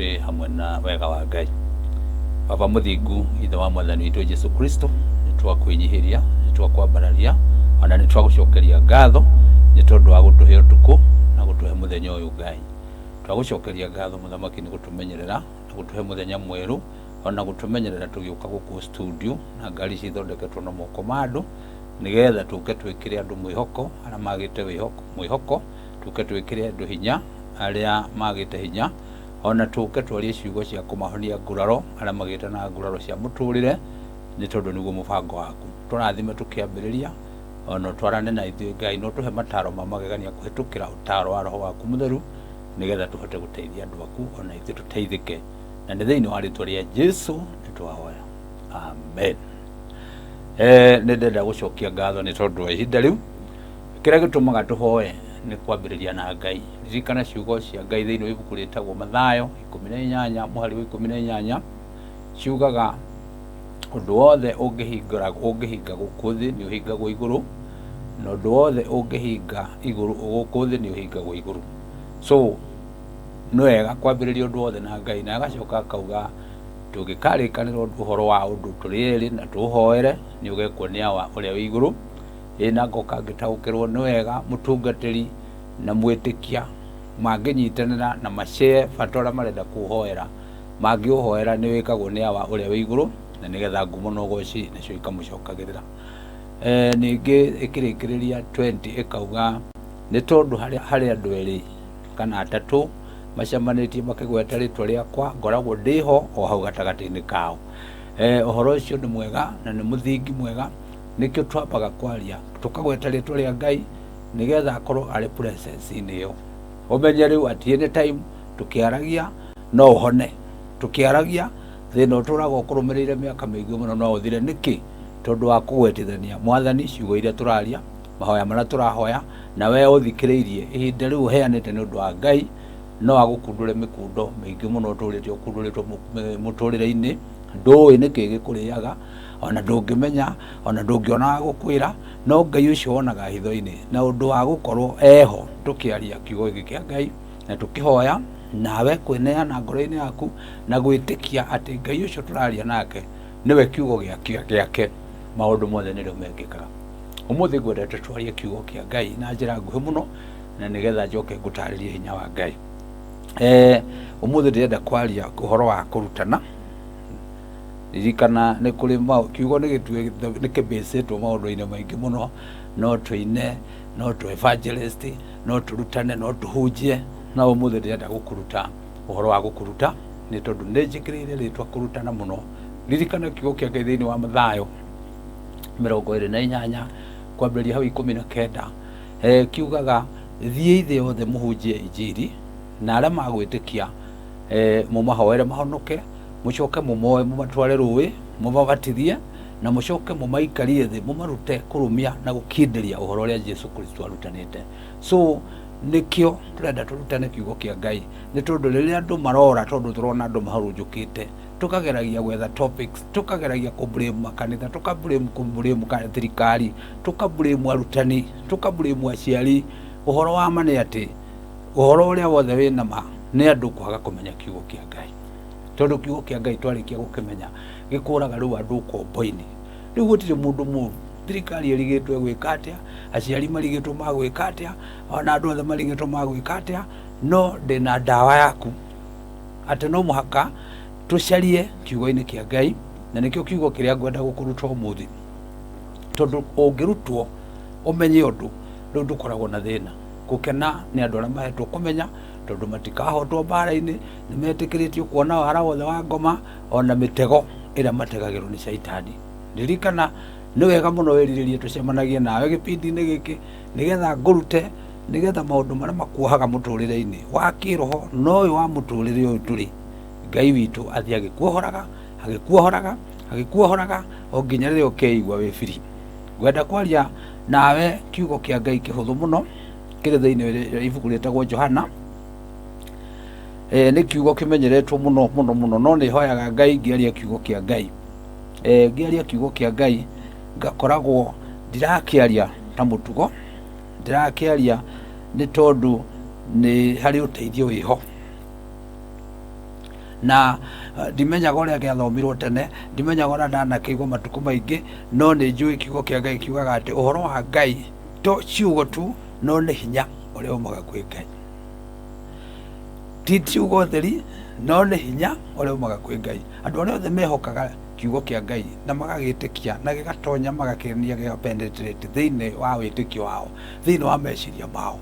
Twĩ hamwe na wega wa Ngai. Baba mũthingu, Ithe wa Mwathani witũ Jesu Kristo, nĩ twakwĩnyihĩria, nĩ twakwambararia, ona nĩ twagũcokeria ngatho nĩ tondũ wa gũtũhe ũtukũ na gũtũhe mũthenya ũyũ Ngai. Twagũcokeria ngatho Mũthamaki nĩ gũtũmenyerera na gũtũhe mũthenya mwerũ, ona gũtũmenyerera tũgĩũka gũkũ studio na ngari ici ithondeketwo na moko ma andũ, nĩgetha tũke twĩkĩre andũ mwĩhoko arĩa magĩte mwĩhoko, tũke twĩkĩre andũ hinya arĩa magĩte hinya, ona tũke twarie ciugo cia kũmahonia nguraro arĩa magĩte na nguraro cia mũtũrĩre, nĩ tondũ nĩguo mũbango waku. Tũrathime tũkĩambĩrĩria, ona ũtwarane na ithuĩ Ngai, na ũtũhe mataro ma magegania kũhĩtũkĩra ũtaro wa Roho waku Mũtheru, nĩgetha tũhote gũteithia andũ aku, ona ithuĩ tũteithĩke. Na nĩ thĩinĩ wa rĩtwa rĩa Jesu nĩ twahoya, amen. Nĩ ndenda gũcokia ngatho nĩ tondũ wa ihinda rĩu. Kĩrĩa gĩtũmaga tũhoe nĩ kwambĩrĩria na Ngai. Ririkana ciugo cia Ngai thĩinĩ wa ibuku rĩtagwo Mathayo 18 mũhari wa 18, ciugaga ũndũ wothe ũngĩhingũra ũngĩhinga gũkũ thĩ nĩ ũhingagwo igũrũ, na ũndũ wothe ũngĩhinga igũrũ gũkũ thĩ nĩ ũhingagwo igũrũ. So nĩ wega kwambĩrĩria ũndũ wothe na Ngai, na agacoka akauga tũngĩkarĩkanĩra ũhoro wa ũndũ tũrĩ erĩ na tũũhoere nĩ ũgekwo nĩ Awa ũrĩa wĩ igũrũ. Ĩ na ngoka ngĩtaũkĩrwo nĩ wega mũtungatĩri na mwĩtĩkia mangĩnyitanĩra na macee bata ũrĩa marenda kũũhoera, mangĩũhoera nĩ wĩkagwo nĩ Awa ũrĩa wĩ igũrũ, na nĩgetha ngumo na ũgoci nacio ikamũcokagĩrĩra. Ningĩ ĩkĩrĩkĩrĩria 20 ĩkauga nĩ tondũ harĩ andũ erĩ kana atatũ macemanĩtie makĩgweta rĩtwa rĩakwa, ngoragwo ndĩho o hau gatagatĩ-inĩ kao. Ũhoro ũcio nĩ mwega na nĩ mũthingi mwega, nĩkĩo twambaga kwaria tũkagweta rĩtwa rĩa Ngai nĩgetha akorwo arĩ presence-inĩ ĩyo. Ũmenye rĩu at any time tũkĩaragia no ũhone, tũkĩaragia thĩna ũtũraga ũkũrũmĩrĩire mĩaka mĩingĩ mũno no ũthire. Nĩkĩ? Tondũ wa kũgwetithania Mwathani ciugo iria tũraria, mahoya marĩa tũrahoya, na we ũthikĩrĩirie ihinda rĩu ũheanĩte nĩ ũndũ wa Ngai, no agũkundũre mĩkundo mĩingĩ mũno ũtũrĩte ũkundũrĩtwo mũtũrĩre-inĩ, ndũĩ nĩkĩ gĩkũrĩaga, ona ndũngĩmenya, ona ndũngĩona wa gũkwĩra, no Ngai ũcio wonaga hitho-inĩ, na ũndũ wa gũkorwo eho tũkĩaria kiugo gĩkĩ kĩa Ngai na tũkĩhoya, nawe kwĩneana ngoro-inĩ yaku na gwĩtĩkia atĩ Ngai ũcio tũraria nake nĩwe kiugo gĩake, maũndũ mothe nĩrĩo mekĩkaga. Ũmũthĩ ngwendete twarie kiugo kĩa Ngai na njĩra nguhĩ mũno, na nĩgetha njoke ngũtarĩrie hinya wa Ngai. Ũmũthĩ ndĩrenda kwaria ũhoro wa kũrutana. Ririkana nĩ kũrĩ kiugo nĩ nĩ kĩbĩcĩtwo maũndũ-inĩ maingĩ mũno, no tũine, no tũ evangelist, no tũrutane, no tũhunjie, no ũmũthĩ ndĩrenda gũkũruta ũhoro wa gũkũruta, nĩ tondũ nĩ njĩkĩrĩire rĩtwa kũrutana mũno. Ririkana kiugo kĩa Ngai thĩinĩ wa Mathayo 28 kwambĩrĩria hau 19, kiugaga thiĩi thĩ yothe mũhunjie injiri, na arĩa magwĩtĩkia mũmahoere mahonoke, mũcoke mũmoe mũmatware rũĩ mũmabatithie, na mũcoke mũmaikarie thĩ mũmarute kũrũmia na gũkindĩria ũhoro ũrĩa Jesu Kristo arutanĩte. So nĩkĩo tũrenda tũrutane kiugo kĩa Ngai, nĩ tondũ rĩrĩa andũ marora, tondũ tũrona andũ mahurunjũkĩte, tũkageragia gwetha topics, tũkageragia kũ blame makanitha, tũka blame kũ blame thirikari, tũka blame arutani, tũka blame aciari. Ũhoro wa ma nĩ atĩ ũhoro ũrĩa wothe wĩna ma nĩ andũ kwaga kũmenya kiugo kĩa Ngai, tondũ kiugo kĩa Ngai twarĩkia gũkĩmenya gĩkũraga rĩu andũ ũkombo-inĩ. Rĩu gũtirĩ mũndũ mũru, thirikari ĩrigĩtwo ĩgwĩka atĩa, aciari marigĩtwo magwĩka atĩa, ona andũ othe marigĩtwo magwĩka atĩa, no ndĩna ndawa yaku atĩ no mũhaka tũcarie kiugo-inĩ kĩa Ngai, na nĩkĩo kiugo kĩrĩa ngwenda gũkũruta ũmũthĩ, tondũ ũngĩrutwo ũmenye ũndũ rĩu ndũkoragwo na thĩna. Gũkena nĩ andũ arĩa mahetwo kũmenya, tondũ matikahotwo mbara-inĩ, nĩ metĩkĩrĩtio kuona wara wothe wa ngoma ona mĩtego ĩrĩa mategagĩrwo nĩ caitani. Ririkana nĩ wega mũno wĩrirĩrie tũcemanagie nawe gĩbindi-inĩ gĩkĩ, nĩgetha ngũrute, nĩgetha maũndũ marĩa makuohaga mũtũrĩre-inĩ wa kĩroho na ũyũ wa mũtũrĩre ũyũ tũrĩ, Ngai witũ athiĩ agĩkuohoraga, agĩkuohoraga, agĩkuohoraga o nginya rĩrĩa ũkeigua wĩ free. Ngwenda kwaria nawe kiugo kĩa Ngai kĩhũthũ mũno kĩrĩ thĩinĩ wa ibuku rĩtagwo Johana. Nĩ kiugo kĩmenyeretwo mũno mũno mũno, no nĩ hoyaga Ngai ngĩaria kiugo kĩa Ngai. Ngĩaria kiugo kĩa Ngai ngakoragwo ndirakĩaria ta mũtugo, ndĩrakĩaria nĩ tondũ nĩ harĩ ũteithio wĩho. Na ndimenyaga ũrĩa gĩathomirwo tene, ndimenyaga ũrĩa ndanakĩigua matukũ maingĩ, no nĩ njũĩ kiugo kĩa Ngai kiugaga atĩ ũhoro wa Ngai to ciugo tu, no nĩ hinya ũrĩa umaga kwĩ Ngai. Ti ciugo theri, no nĩ hinya ũrĩa umaga kwĩ Ngai. Andũ arĩa othe mehokaga kiugo kĩa Ngai na magagĩtĩkia na gĩgatonya magakĩnia gĩga penetrate thĩinĩ wa wĩtĩkio wao, thĩinĩ wa meciria mao,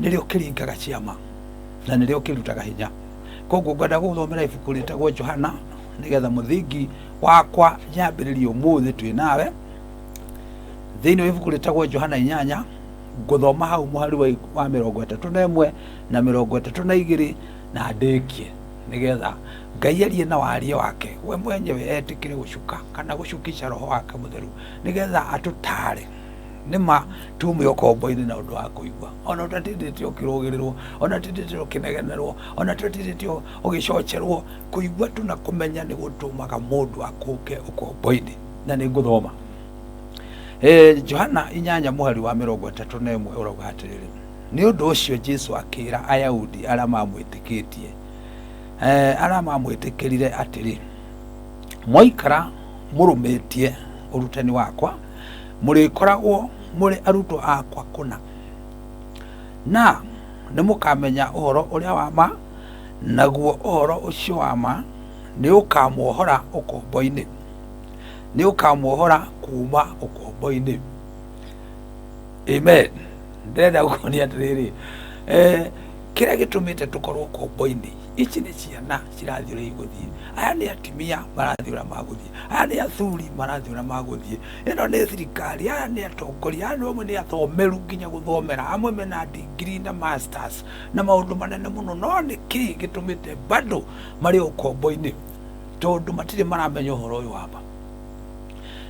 nĩrĩo kĩringaga ciama na nĩrĩo kĩrutaga hinya. Koguo ngwenda gũgũthomera ibuku rĩtagwo Johana nĩgetha mũthingi wakwa nyambĩrĩrie ũmũthĩ twĩ nawe. Thĩinĩ wa ibuku rĩtagwo Johana 8, ngũthoma hau mũhari wa 31 na 32 na ndĩkie, nĩgetha Ngai arie na warie wake we mwenyewe, etĩkĩre gũcuka kana gũcukisha roho wake mũtheru nĩgetha atũtare nĩma tume ũkombo-inĩ na ũndũ wa kũigua. Ona ũtatindĩte ũkĩrũgĩrĩrwo, ona ũtatindĩte ũkĩnegenerwo, ona ũtatindĩte ũgĩcocerwo, kũigua tu na kũmenya nĩ gũtũmaga mũndũ akũke ũkombo-inĩ. Na nĩ ngũthoma Johana 8 mũhari wa 31 ũrauga atĩrĩrĩ, nĩ ũndũ ũcio Jesu akĩra Ayahudi arĩa mamwĩtĩkĩtie, arĩa mamwĩtĩkĩrire atĩrĩ, mwaikara mũrũmĩtie ũrutani wakwa, mũrĩkoragwo mũrĩ arutwo akwa kũna, na nĩmũkamenya ũhoro ũrĩa wa ma, naguo ũhoro ũcio wa ma nĩũkamuohora ũkombo-inĩ, nĩũkamuohora kuma ũkombo-inĩ. Amen. Ndĩrenda gũkuonia atĩrĩrĩ, kĩrĩa gĩtũmĩte tũkorwo ũkombo-inĩ, ici nĩ ciana cirathiĩ ũrĩa igũthiĩ, aya nĩ atumia marathiĩ ũrĩa magũthiĩ, aya nĩ athuri marathiĩ ũrĩa magũthiĩ, ĩno nĩ thirikari, aya nĩ atongoria, aya amwe nĩ athomeru nginya gũthomera, amwe mena degree na masters na maũndũ manene mũno, no nĩ kĩĩ gĩtũmĩte bado marĩ ũkombo-inĩ? Tondũ matirĩ maramenya ũhoro ũyũ wa ma.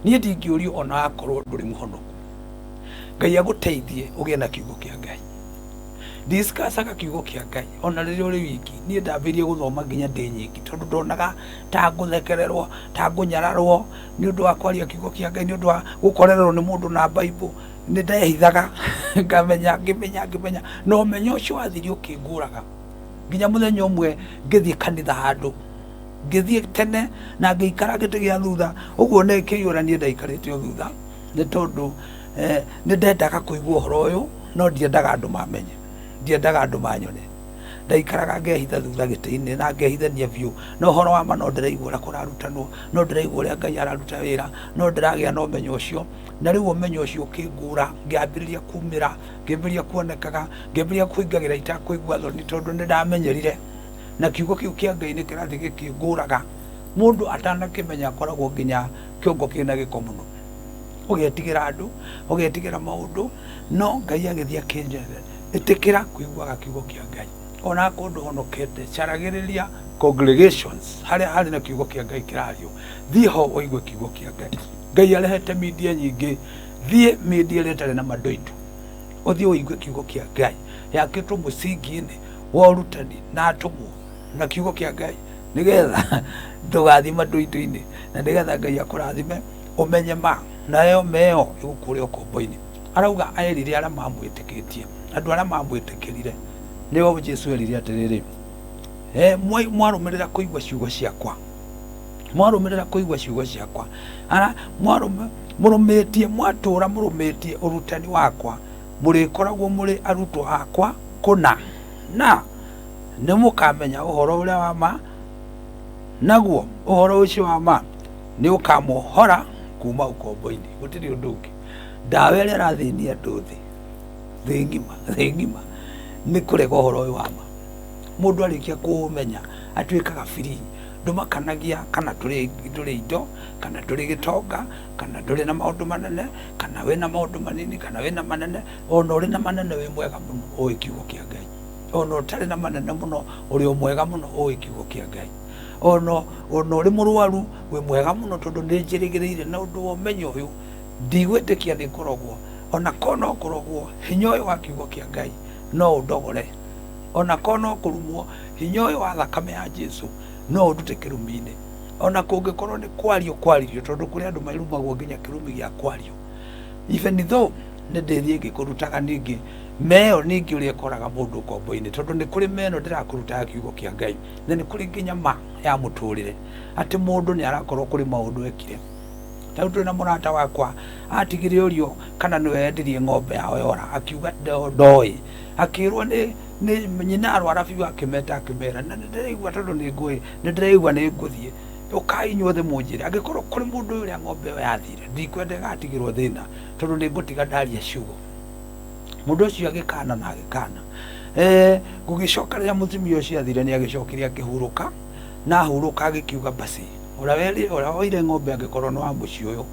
Niĩ ndingĩũrio ona akorwo ndũrĩ mũhonoku, Ngai agũteithie ũgĩe na kiugo kĩa Ngai. Discussaga kiugo kĩa Ngai ona rĩrĩa ũrĩ wiki. Niĩ ndambĩrĩirie gũthoma nginya ndĩ nyiki, tondũ ndonaga ta ngũthekererwo, ta ngũnyararwo nĩ ũndũ wa kwaria kiugo kĩa Ngai, nĩ ũndũ wa gũkorererwo nĩ mũndũ na Bible. Nĩ ndehithaga ngamenya, ngĩmenya, ngĩmenya, na ũmenyo ũcio wathire ũkĩngũraga nginya mũthenya ũmwe ngĩthiĩ kanitha handũ, ngĩthiĩ tene na ngĩikara gĩtĩ gĩa thutha ũguo, nĩ kĩiyũra niĩ ndaikarĩte o thutha, nĩ tondũ nĩ ndendaga kũigua ũhoro ũyũ, no ndiendaga andũ mamenye, ndiendaga andũ manyone. Ndaikaraga ngehitha thutha gĩtĩ-inĩ na ngehithania biũ, no ũhoro wa ma no ndĩraigua ũrĩa kũrarutanwo, no ndĩraigua ũrĩa Ngai araruta wĩra, no ndĩragĩa na ũmenyo ũcio. Na rĩu ũmenyo ũcio ũkĩngũra, ngĩambĩrĩria kumĩra, ngĩambĩrĩria kuonekaga, ngĩambĩrĩria kũingagĩra itakũigua thoni, tondũ nĩ ndamenyerire na kiugo kĩu kĩa Ngai nĩ kĩrathiĩ gĩkĩngũraga. Mũndũ atanakĩmenya akoragwo nginya kĩongo kĩna gĩko mũno, ũgetigĩra andũ, ũgetigĩra maũndũ, no Ngai agĩthiĩ akĩnjĩra, ĩtĩkĩra kũiguaga kiugo kĩa Ngai. Ona akorwo ndũhonokete, caragĩrĩria congregations harĩa harĩ na kiugo kĩa Ngai kĩrario, thiĩ ho ũigue kiugo kĩa Ngai. Ngai arehete media nyingĩ, thiĩ media ĩrĩa ĩtarĩ na mandoito, ũthiĩ ũigue kiugo kĩa Ngai yakĩtwo mũsingi-inĩ wa ũrutani na atũmwo na kiugo kĩa Ngai, nĩgetha ndũgathiĩ mandoito-inĩ, na nĩgetha Ngai akũrathime ũmenye ma, nayo meo ĩgũkũre ũkombo-inĩ. Arauga erire arĩa mamwĩtĩkĩtie, andũ arĩa mamwĩtĩkĩrire, nĩo Jesu erire atĩrĩrĩ, mwarũmĩrĩra kũigua ciugo ciakwa, mwarũmĩrĩra kũigua ciugo ciakwa, ara mũrũmĩtie, mwatũra mũrũmĩtie ũrutani wakwa, mũrĩkoragwo mũrĩ arutwo akwa kũna, na nĩmũkamenya ũhoro ũrĩa wa ma, naguo ũhoro ũcio wa ma nĩũkamũhora kuma ũkombo-inĩ. Gũtirĩ ũndũ ũngĩ. Ndawa ĩrĩa ĩrathĩnia andũ thĩ, thĩ ng'ima, thĩ ng'ima, nĩ kũrega ũhoro ũyũ wa ma. Mũndũ arĩkia kũũmenya atuĩkaga free. Ndũmakanagia kana ndũrĩ indo, kana ndũrĩ gĩtonga, kana ndũrĩ na maũndũ manene, kana wĩna maũndũ manini, kana wĩna manene. Ona ũrĩ na manene wĩ mwega mũno ũĩ kiugo kĩa Ngai. Ona ũtarĩ na manene mũno ũrĩ o mwega mũno ũĩ kiugo kĩa Ngai. Ona ũrĩ mũrwaru wĩ mwega mũno, tondũ nĩ njĩrĩgĩrĩire na ũndũ wa ũmenyo ũyũ, ndigwĩtĩkia nĩ kũrogwo. Ona korwo no kũrogwo, hinya ũyũ wa kiugo kĩa Ngai no ũndogore. Ona korwo no kũrumwo, hinya ũyũ wa thakame ya Jesu no ũndute kĩrumi-inĩ. Ona kũngĩkorwo nĩ kwario kwaririo, tondũ kũrĩ andũ marumagwo nginya kĩrumi gĩa kwario. Even though nĩ ndĩthiĩ ngĩkũrutaga ningĩ Meo ningĩ ũrĩa ĩkoraga mũndũ ũkombo-inĩ, tondũ nĩ kũrĩ meno ndĩrakũruta ya kiugo kĩa Ngai, na nĩ kũrĩ nginya ma ya mũtũrĩre, atĩ mũndũ nĩ arakorwo kũrĩ maũndũ ekire. Ta rĩu twĩ na mũrata wakwa atigire ũrio kana nĩwe endirie ng'ombe yao yora, akiuga ndoĩ. Akĩrwo nĩ nĩ nyina arwara biũ, akĩmeta akĩmera, na nĩ ndĩraigua tondũ nĩ ngũĩ, nĩ ndĩraigua nĩ ngũthiĩ, ũkai inyuothe mũnjĩre angĩkorwo kũrĩ mũndũ ũyũ ũrĩa ng'ombe ĩyo yathire, ndikwenda ĩgatigĩrwo thĩna tondũ nĩ ngũtiga ndaria ciugo. Mũndũ ũcio agĩkana na agĩkana. Gũgĩcoka rĩrĩa mũtumia ũcio athire nĩ agĩcokire akĩhurũka, na ahurũka agĩkiuga basi, ũrĩa woire ng'ombe angĩkorwo nĩ wa mũciĩ ũyũ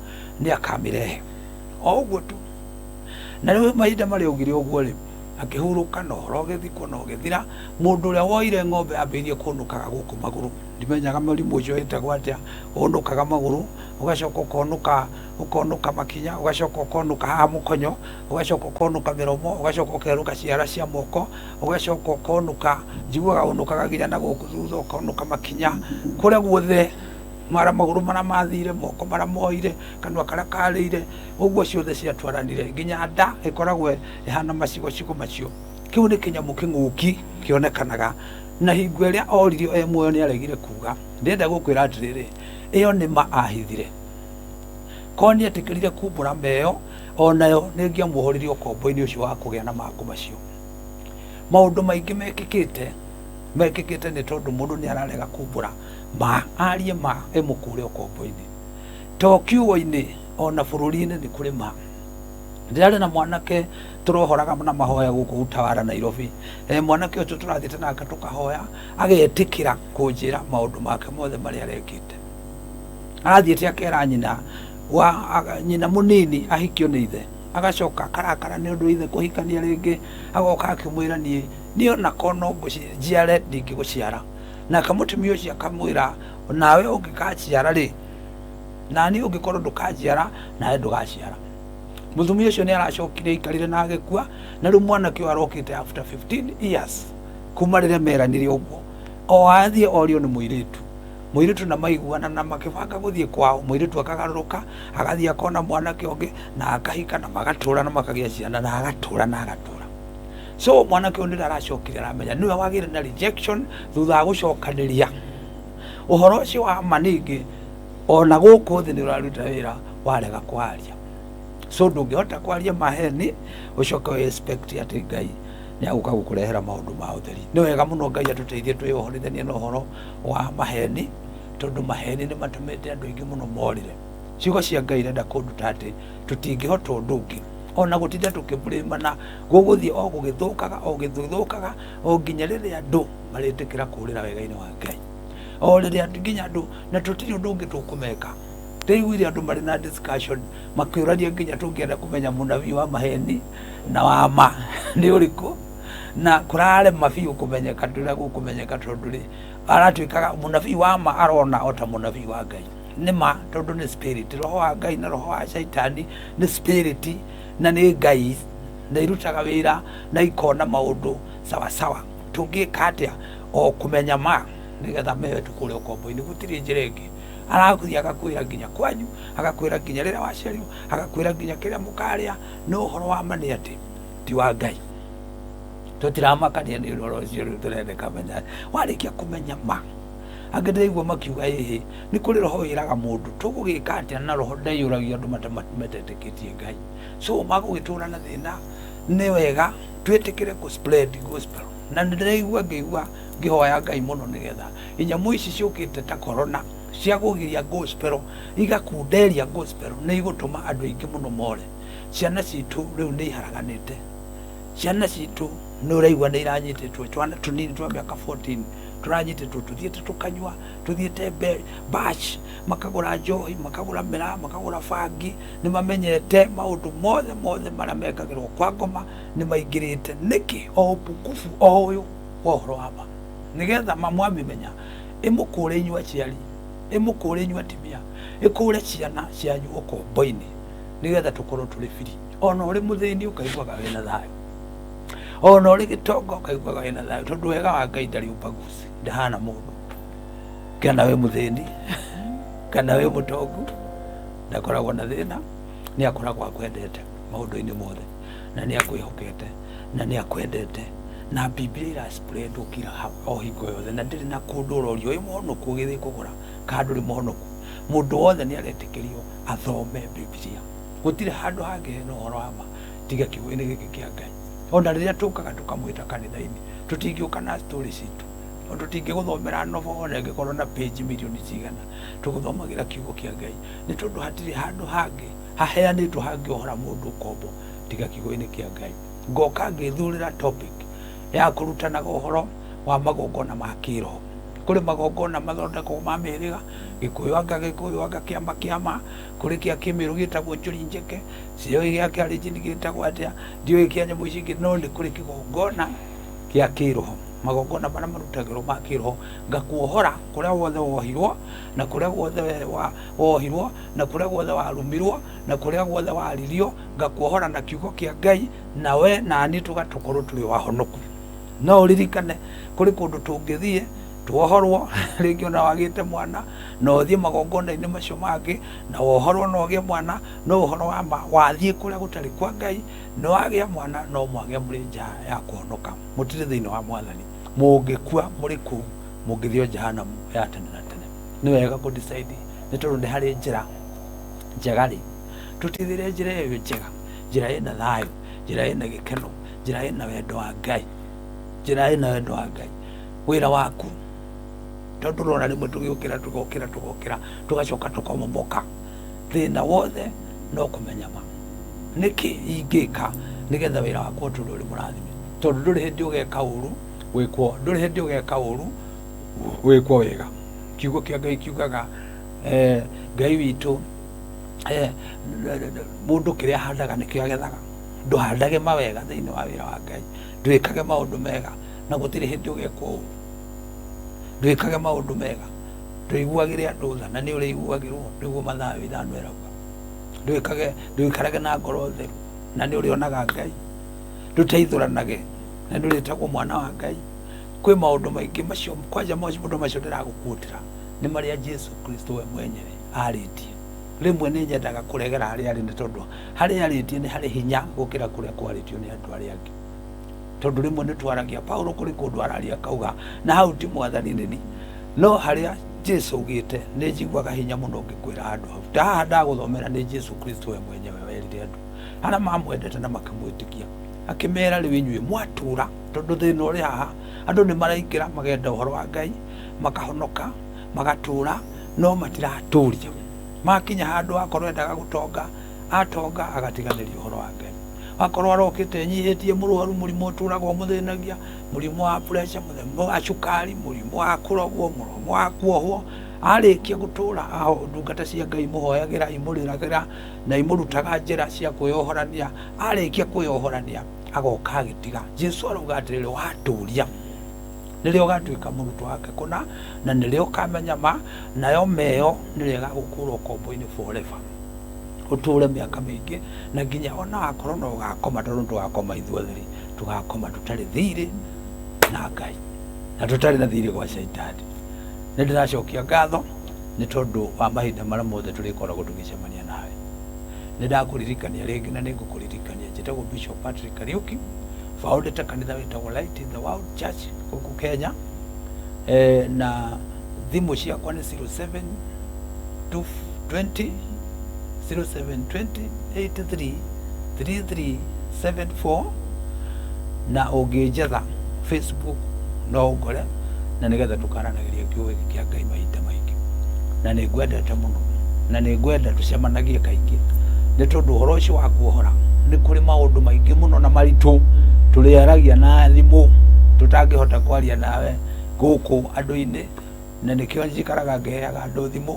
nĩ akamĩrehe. O ũguo tu. Na rĩu mahinda marĩa augire ũguo rĩ, akĩhurũka na ũhoro ũgĩthikwo na ũgĩthira. Mũndũ ũrĩa woire ng'ombe ambĩrĩirie kũnũkaga gũkũ magũrũ. Ndimenyaga mũrimũ ũcio wĩtagwo atĩa, ũnũkaga magũrũ, ũgacoka ũkonũka ũkonũka makinya, ũgacoka ũkonũka haha mũkonyo, ũgacoka ũkonũka mĩromo, ũgacoka ũkerũka ciara cia moko, ũgacoka ũkonũka, njiguaga ũnũkaga nginya na gũkũ thutha, ũkonũka makinya, kũrĩa guothe, mara magũrũ marĩa mathire, moko marĩa moire, kanua karĩa karĩire, ũguo ciothe ciatwaranire, nginya nda ĩkoragwo ĩhana macigo cigo macio. Kĩu nĩ kĩnyamũ kĩng'ũki kĩonekanaga, na hingo ĩrĩa oririo e muoyo nĩ aregire kuga. Ndĩrenda gũkwĩra atĩrĩrĩ, ĩyo nĩ ma ahithire. Korwo nĩ etĩkĩrire kumbũra meo, onayo nĩ ĩngĩamuohoririe ũkombo-inĩ ũcio wa kũgĩa na mangũ macio. Maũndũ maingĩ mekĩkĩte, mekĩkĩte nĩ tondũ mũndũ nĩ ararega kumbũra ma, arie ma ĩmũkũre ũkombo-inĩ. To kiugo-inĩ, ona bũrũri-inĩ nĩ kũrĩ ma. Ndĩrarĩ na mwanake tũrohoraga na mahoya gũkũ Utawala Nairobi. Mwanake ũcio tũrathiĩte nake tũkahoya, agetĩkĩra kũnjĩra maũndũ make mothe marĩa arekĩte. Arathiĩte akera nyina wa nyina mũnini ahikio nĩ ithe, agacoka akarakara nĩ ũndũ ithe kũhikania rĩngĩ, agoka akĩmwĩra niĩ niĩ ona korwo no njiare ndingĩgũciara. Nake mũtumia ũcio akamwĩra nawe ũngĩkanjiara rĩ, naniĩ ũngĩkorwo ndũkanjiara nawe ndũgaciara. Mũtumia ũcio nĩ aracokire aikarire na agĩkua, na rĩu mwanake ũyũ arokĩte after 15 years kuma rĩrĩa meranire ũguo, o athiĩ orio nĩ mũirĩtu. Mũirĩtu na maiguana na makĩbanga gũthiĩ kwao, mũirĩtu akagarũrũka agathiĩ akona mwanake ũngĩ na akahika na magatũra na makagĩa ciana na agatũra na agatũra. So mwanake ũyũ nĩrĩo aracokire aramenya nĩwe wagĩire na rejection thutha wa gũcokanĩria ũhoro ũcio wa ma. Ningĩ ona gũkũ thĩ nĩ ũraruta wĩra warega kwaria, so ndũngĩhota kwaria maheni ũcoke wĩ expect atĩ Ngai nĩ agũka gũkũrehera maũndũ ma ũtheri. Nĩ wega mũno Ngai atũteithie twĩyohorithanie na ũhoro wa maheni, tondũ maheni nĩ matũmĩte andũ aingĩ mũno morĩre. Ciugo cia Ngai irenda kũnduta atĩ tũtingĩhota ũndũ ũngĩ ona gũtinda tũkĩmũrĩmana, gũgũthiĩ o gũgĩthũkaga o gũgĩthũkaga o nginya rĩrĩa andũ marĩtĩkĩra kũrĩra wega-inĩ wa Ngai, o rĩrĩa nginya andũ na tũtirĩ ũndũ ũngĩ tũkũmeka. Ndĩiguire andũ marĩ na discussion makĩũrania nginya tũngĩenda kũmenya mũnabii wa maheni na wa ma nĩ ũrĩkũ, na kũrarema biũ kũmenyeka ndũrĩa gũkũmenyeka, tondũ rĩ aratuĩkaga mũnabii wa ma arona o ta mũnabii wa Ngai nĩ ma, tondũ nĩ spirit. Roho wa Ngai na roho wa Shaitani nĩ spirit na nĩ Ngai na irutaga wĩra na ikona maũndũ sawasawa. Tũngĩka atĩa o kũmenya ma nĩgetha mewe tũkũre ũkombo-inĩ? Gũtirĩ njĩra ĩngĩ. Arathiĩ agakwĩra nginya kwanyu, agakwĩra nginya rĩrĩa waciarirwo, agakwĩra nginya kĩrĩa mũkarĩa, no ũhoro wa ma nĩ atĩ ti wa Ngai. Tũtiramakania nĩ ũhoro ũcio. Rĩu tũrendeka menya warĩkia kũmenya ma. Angĩ ndĩraigua makiuga ĩhĩ nĩ kũrĩ roho wĩraga mũndũ tũgũgĩka atĩa, na roho ndaiyũragia andũ matetĩkĩtie Ngai, so magũgĩtũra na thĩna. Nĩ wega twĩtĩkĩre kũ spread gospel, na nĩ ndĩraigua ngĩigua ngĩhoya Ngai mũno nĩgetha inyamũ ici ciũkĩte ta corona cia kũgiria gospel igakunderia gospel nĩ igũtũma andũ aingĩ mũno more. Ciana citũ rĩu nĩ iharaganĩte, ciana citũ nĩ ũraigua nĩ iranyitĩtwo, twana tũnini twa mĩaka 14 tũranyitĩtwo tũthiĩte tũkanyua, tũthiĩte bash, makagũra njohi, makagũra mĩraa, makagũra bangi. Nĩ mamenyete maũndũ mothe mothe marĩa mekagĩrwo kwa ngoma, nĩ maingĩrĩte. Nĩkĩ? O ũpukubu o ũyũ wa ũhoro wa ma, nĩgetha ma mwamĩmenya ĩmũkũre inyuĩ aciari, ĩmũkũre inyuĩ atumia, ĩkũre ciana cianyu ũkombo-inĩ, nĩgetha tũkorwo tũrĩ free. Ona ũrĩ mũthĩni ũkaiguaga wĩna thayũ, ona ũrĩ gĩtonga ũkaiguaga wĩna thayũ, tondũ wega wa Ngai ndarĩ ubaguzi, ndahana mũndũ, kana wĩ mũthĩni kana wĩ mũtongu, ndakoragwo na thĩna. Nĩ akoragwo akwendete maũndũ-inĩ mothe na nĩ akwĩhokete. Na nĩ akwendete. Na Bibilia ira spread kila o hingo yothe, na ndĩrĩ na kũndũ ũrorio wĩ mũhonoku ũgĩthiĩ kũgũra kana ndũrĩ mũhonoku. Mũndũ wothe nĩ aretĩkĩrio athome Bibilia. Gũtirĩ handũ hangĩ hena ũhoro wa ma tiga kiugo-inĩ gĩkĩ kĩa Ngai. Ona rĩrĩa tũkaga tũkamwĩta kanitha-inĩ, tũtingĩũka na story citũ, ona tũtingĩgũthomera novel ona ĩngĩkorwo na page mirioni cigana. Tũgũthomagĩra kiugo kĩa Ngai, nĩ tondũ hatirĩ handũ hangĩ haheanĩtwo hangĩohora mũndũ ngombo tiga kiugo-inĩ kĩa Ngai. Ngoka ngĩthurĩra topic ya kũrutanaga ũhoro wa magongona ma kĩroho. Kũrĩ magongona mathondekagwo ma mĩhĩrĩga, Gĩkũyũ anga Gĩkũyũ anga kĩama kĩama, kũrĩ kĩa kĩmĩrũ gĩtagwo njũri njeke, Sioi gĩa kĩarĩnjini gĩtagwo atĩa, ndiũĩ kĩa nyamũ ici ingĩ, no nĩ kũrĩ kĩgongona kĩa kĩroho. Magongona marĩa marutagĩrwo ma kĩroho, ngakuohora kũrĩa guothe wohirwo, na kũrĩa guothe wohirwo, na kũrĩa guothe warumirwo, na kũrĩa guothe waririo, ngakuohora na kiugo kĩa Ngai, na we nani tũgakorwo tũrĩ ahonoku. No ũririkane kũrĩ kũndũ tũngĩthiĩ tuohorwo rĩngĩ ona wagĩte mwana, na ũthiĩ magongona-inĩ macio mangĩ na wohorwo na ũgĩe mwana, no ũhoro wa ma wathiĩ kũrĩa gũtarĩ kwa Ngai nĩ wagĩa mwana no mwagĩa mũrĩ nja ya kũhonoka, mũtirĩ thĩinĩ wa Mwathani. Mũngĩkua mũrĩ kũu mũngĩthio jehanamu ya tene na tene. Nĩ wega kũ decide, nĩ tondũ nĩ harĩ njĩra njega rĩ, tũtithire njĩra ĩyo njega, njĩra ĩna thayũ, njĩra ĩna gĩkeno, njĩra ĩna wendo wa Ngai, njĩra ĩna wendo wa Ngai. Wĩra waku, tondũ ũrona rĩmwe tũgĩũkĩra tũgokĩra tũgokĩra tũgacoka tũkomomoka, thĩna wothe no kũmenya ma nĩkĩ ingĩka nĩgetha wĩra wakwa ũtũre ũrĩ mũrathime, tondũ ndũrĩ hĩndĩ ũgeka ũru wĩkwo, ndũrĩ hĩndĩ ũgeka ũru wĩkwo wega. Kiugo kĩa Ngai kiugaga Ngai witũ, mũndũ kĩrĩa ahandaga nĩkĩo agethaga. Ndũhandage mawega thĩinĩ wa wĩra wa Ngai, ndwĩkage maũndũ mega na gũtirĩ hĩndĩ ũgekwo ũru. Ndwĩkage maũndũ mega, ndũiguagĩre andũ tha na nĩ ũrĩiguagĩrwo, nĩguo Mathayo 5 ĩrauga. Ndwĩkage, ndũikarage na ngoro theru na nĩ ũrĩonaga Ngai. Ndũteithũranage na nĩ ũrĩtagwo mwana wa Ngai. Kwĩ maũndũ maingĩ macio, kwanja maũndũ macio ndĩragũkuotera nĩ marĩa Jesu Kristo we mwenyewe arĩtie. Rĩmwe nĩ nyendaga kũregera harĩa arĩ, nĩ tondũ harĩa arĩtie nĩ harĩ hinya gũkĩra kũrĩa kwarĩtio nĩ andũ arĩa angĩ. Tondũ rĩmwe nĩ twaragia Paulo kũrĩ kũndũ araria akauga na hau ti Mwathani nĩni, no harĩa Jesu augĩte nĩ njiguaga hinya mũno ngĩkwĩra handũ hau. Ta haha ndagũthomera nĩ Jesu Kristo we mwenyewe werire andũ arĩa mamwendete na makĩmwĩtĩkia, akĩmera rĩu inyuĩ mwatũra, tondũ thĩna ũrĩ haha, andũ nĩ maraingĩra magenda ũhoro wa Ngai, makahonoka, magatũra, no matiratũria. Makinya handũ akorwo endaga gũtonga, atonga agatiganĩria ũhoro wa Ngai. Akorwo arokĩte enyihĩtie mũrwaru, mũrimũ ũtũraga ũmũthĩnagia, mũrimũ wa pressure, mũrimũ wa cukari, mũrimũ wa kũrogwo, mũrimũ wa kuohwo, arĩkia gũtũra aho ndungata cia Ngai imũhoyagĩra, imũrĩragĩra na imũrutaga njĩra cia kwĩyohorania. Arĩkia kwĩyohorania agoka agĩtiga. Jesu arauga atĩrĩrĩ, watũria nĩrĩo ũgatuĩka mũrutwo wake kũna, na nĩrĩo ũkamenya ma, nayo meyo nĩrĩo ĩgagũkũra ũkombo-inĩ forever, ũtũre mĩaka mĩingĩ, na nginya ona wakorwo no ũgakoma, tondũ tũgakoma ithuothe rĩ, tũgakoma tũtarĩ thirĩ na Ngai na tũtarĩ na thirĩ gwa Shaitani. Nĩ ndĩracokia ngatho nĩ tondũ wa mahinda marĩa mothe tũrĩkoragwo tũgĩcemania nawe. Nĩ ndakũririkania rĩngĩ na nĩ ngũkũririkania, njĩtagwo Bishop Patrick Kariuki, founded kanitha wĩtagwo Light in the World Church gũkũ Kenya, na thimũ ciakwa nĩ 07 20 0720 83 3374, na ũngĩnjetha Facebook no ũngore, na nĩgetha tũkaranagĩria kiugo gĩkĩ kĩa Ngai mahinda maingĩ. Na nĩ ngwendete mũno, na nĩ ngwenda tũcemanagie kaingĩ, nĩ tondũ ũhoro ũcio wa kuohora nĩ kũrĩ maũndũ maingĩ mũno na maritũ tũrĩaragia na thimũ tũtangĩhota kwaria nawe gũkũ andũ-inĩ, na nĩkĩo njikaraga ngĩheaga andũ thimũ,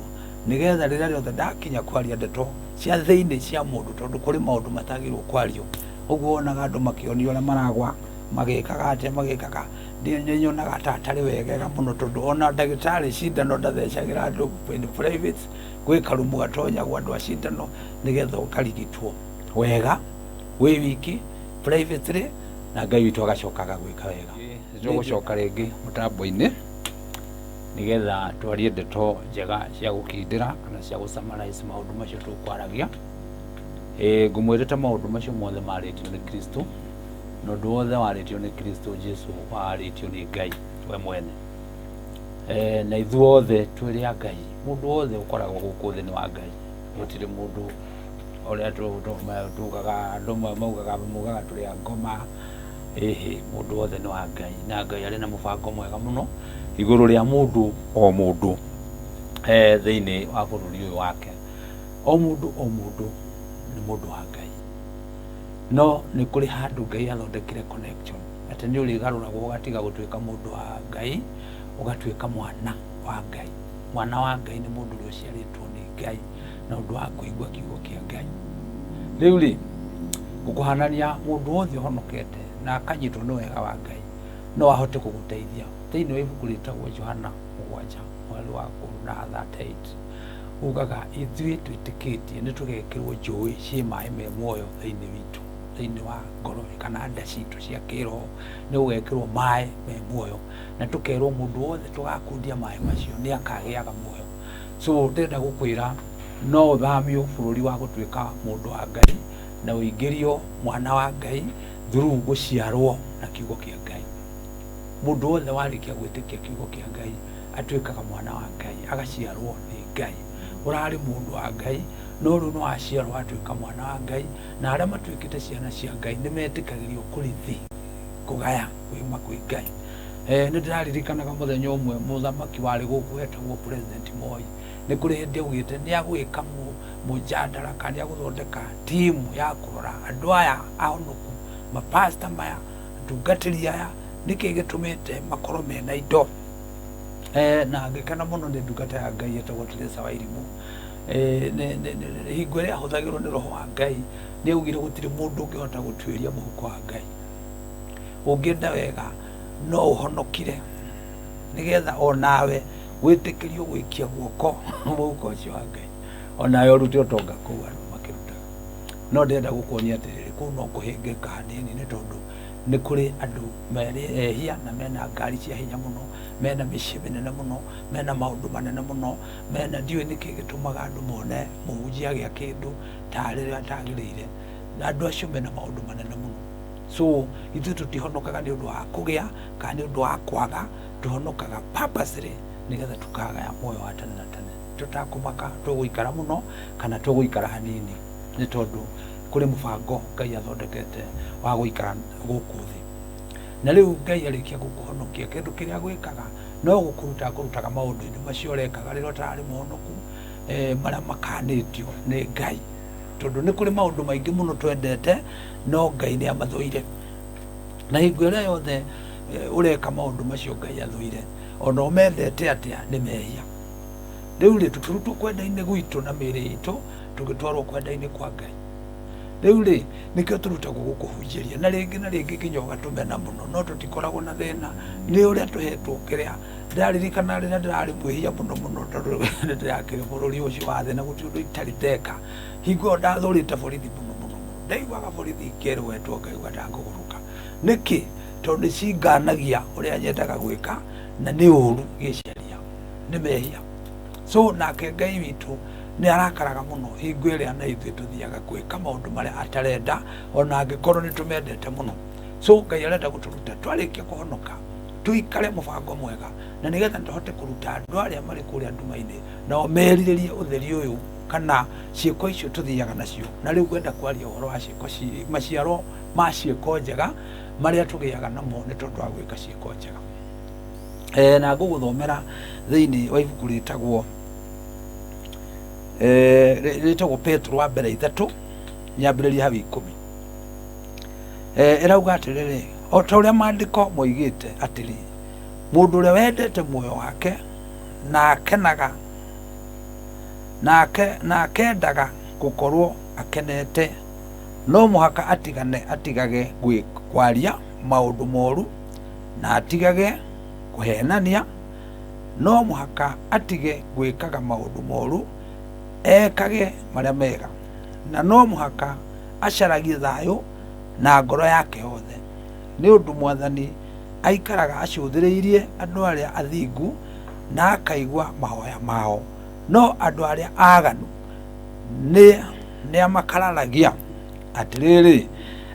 nĩgetha rĩrĩa rĩothe ndakinya kwaria ndeto cia thĩinĩ cia mũndũ, tondũ kũrĩ maũndũ matagĩrĩirwo kwario. Ũguo wonaga andũ makĩonio ũrĩa maragwa, magĩkaga atĩa, magĩkaga, nĩ nyonaga ta atarĩ wegega mũno, tondũ ona ndagĩtarĩ cindano ndathecagĩra andũ in private, gwĩ karumu gatonyagwo andũ a cindano nĩgetha ũkarigitwo wega wĩ wiki privately, na Ngai witũ agacoka agagwĩka wega. Nĩtũgũcoka rĩngĩ mũtambo-inĩ nĩgetha twarie ndeto njega cia gũkindĩra kana cia gũ summarize maũndũ macio tũkwaragia. Ngũmwĩrĩte maũndũ macio mothe marĩtio nĩ Kristo. Na ũndũ wothe warĩtio nĩ Kristo Jesu warĩtio nĩ Ngai we mwene. Na ithuothe twĩrĩ a Ngai. Mũndũ wothe ũkoragwo gũkũ thĩ nĩ wa Ngai. Gũtirĩ mũndũ ũrĩa tugaga, andũ maugaga mugaga tũrĩ a ngoma. Ĩhĩ, mũndũ wothe nĩ wa Ngai, na Ngai arĩ na mũbango mwega mũno igũrũ rĩa mũndũ o mũndũ thĩinĩ wa bũrũri ũyũ wake. O mũndũ o mũndũ nĩ mũndũ wa Ngai. No nĩ kũrĩ handũ Ngai athondekire connection atĩ nĩ ũrĩgarũragwo ũgatiga gũtuĩka mũndũ wa Ngai ũgatuĩka mwana wa Ngai. Mwana wa Ngai nĩ mũndũ ũrĩa ũciarĩtwo nĩ Ngai na ũndũ wa kũigua kiugo kĩa Ngai. Rĩu rĩ, ngũkũhanania mũndũ wothe ũhonokete na akanyitwo nĩ wega wa Ngai no ahote gũgũteithia. Thĩinĩ wa ibuku rĩtagwo Johana mũgwanja mweri wa na 38 ugaga ithuĩ twĩtĩkĩtie nĩ tũgekĩrwo njũĩ ciĩ maĩ me muoyo thĩinĩ witũ, thĩinĩ wa ngoro kana nda citũ cia kĩroho nĩ gũgekĩrwo maĩ me muoyo, na tũkerwo mũndũ wothe tũgakundia maĩ macio nĩ akagĩaga muoyo. So ndĩrenda gũkwĩra no ũthamio bũrũri wa gũtuĩka mũndũ wa Ngai na ũingĩrio mwana wa Ngai through gũciarwo na kiugo kĩa Ngai. Mũndũ wothe warĩkia gwĩtĩkia kiugo kĩa Ngai atuĩkaga mwana wa Ngai, agaciarwo nĩ Ngai. Ũrarĩ mũndũ wa Ngai, no rĩu nĩ waciarwo watuĩka mwana wa Ngai, na arĩa matuĩkĩte ciana cia Ngai nĩ metĩkagĩrio kũrithi, kũgaya kuma kwĩ Ngai. Nĩ ndĩraririkanaga mũthenya ũmwe mũthamaki warĩ gũkũ wetagwo President Moi, nĩ kũrĩ hĩndĩ augĩte nĩ agwĩka mũjandara kana nĩ agũthondeka timu ya kũrora andũ aya ahonoku, mapasta maya, atungatĩri aya, nĩkĩ gĩtũmĩte makorwo mena indo. Na ngĩkena mũno nĩ ndungata ya Ngai ĩtagwo Teresa Wairimu. Hingo ĩrĩa ahũthagĩrwo nĩ roho wa Ngai nĩ augire gũtirĩ mũndũ ũngĩhota gũtuĩria mũhuko wa Ngai. Ũngĩenda wega no ũhonokire nĩgetha onawe wĩtĩkĩrio gũikia guoko mũhuko ũcio wa Ngai, onawe ũrute ũtonga kũu andũ makĩrutaga. No ndĩrenda gũkuonia atĩrĩrĩ, kũu no kũhĩngĩka hanini nĩ tondũ nĩ kũrĩ andũ merĩ ehia na mena ngari cia hinya mũno, mena mĩciĩ mĩnene mũno, mena maũndũ manene mũno, mena ndiũĩ nĩkĩ gĩtũmaga andũ mone mũhunjia agĩa kĩndũ tarĩ ũrĩa atagĩrĩire, na andũ acio mena maũndũ manene mũno. So ithuĩ tũtihonokaga nĩ ũndũ wa kũgĩa kana nĩ ũndũ wa kwaga, tũhonokaga purposely nĩgetha tũkagaya muoyo wa tene na tene, tũtakũmaka tũgũikara mũno kana tũgũikara hanini, nĩ tondũ kũrĩ mũbango Ngai athondekete wa gũikara gũkũ thĩ. Na rĩu Ngai arĩkia gũkũhonokia, kĩndũ kĩrĩa agwĩkaga no gũkũruta akũrutaga maũndũ-inĩ macio ũrekaga rĩrĩa ũtararĩ mũhonoku, marĩa makanĩtio nĩ Ngai. Tondũ nĩ kũrĩ maũndũ maingĩ mũno twendete no Ngai nĩ amathũire. Na hingo ĩrĩa yothe ũreka maũndũ macio Ngai athũire, ona ũmendete atĩa nĩ mehia. Rĩu rĩ, tũkĩrutwo kwenda-inĩ gwitũ na mĩĩrĩ itũ, tũgĩtwarwo kwenda-inĩ kwa Ngai. Rĩu rĩ, nĩkĩo tũrutagwo gũkũhunjĩria, na rĩngĩ na rĩngĩ nginya ũgatũmena mũno, no tũtikoragwo na thĩna, nĩ ũrĩa tũhetwo kĩrĩa. Ndĩraririkana rĩrĩa ndĩrarĩ mwĩhia mũno mũno, tondũ nĩ ndĩrakĩrĩ bũrũri ũcio wa thĩ na gũtirĩ ũndũ itarĩ ndeka. Hingo ĩyo ndathũrĩte borithi mũno mũno mũno, ndaiguaga borithi ikĩrwetwo ngaigua ta ngũgũrũka. Nĩkĩ? Tondũ nĩ cinganagia ũrĩa nyendaga gwĩka na nĩ ũru gĩceria, nĩ mehia. So nake Ngai witũ nĩ arakaraga mũno hingo ĩrĩa na ithuĩ tũthiaga gwĩka maũndũ marĩa atarenda, ona angĩkorwo nĩ tũmendete mũno. So Ngai arenda gũtũruta twarĩkia kũhonoka tũikare mũbango mwega, na nĩgetha tũhote kũruta andũ arĩa marĩ kũrĩa nduma-inĩ, nao merirĩrie ũtheri ũyũ kana ciĩko icio tũthiaga nacio. Na rĩu ngwenda kwaria ũhoro wa ciĩko maciaro ma ciĩko njega marĩa tũgĩaga namo nĩ tondũ wa gwĩka ciĩko njega. Na ngũgũthomera thĩinĩ wa ibuku rĩtagwo rĩtagwo Petro wa mbere ithatũ nyambĩrĩria hau 10. Ĩrauga atĩrĩrĩ, o ta ũrĩa maandĩko moigĩte atĩrĩ, mũndũ ũrĩa wendete muoyo wake na akenaga na akendaga gũkorwo akenete, no mũhaka atigane atigage kwaria maũndũ moru na atigage kũhenania, no mũhaka atige gwĩkaga maũndũ moru, ekage marĩa mega, na no mũhaka acaragie thayũ na ngoro yake yothe, nĩ ũndũ Mwathani aikaraga acũthĩrĩirie andũ arĩa athingu na akaigua mahoya mao, no andũ arĩa aaganu nĩ amakararagia. Atĩrĩrĩ,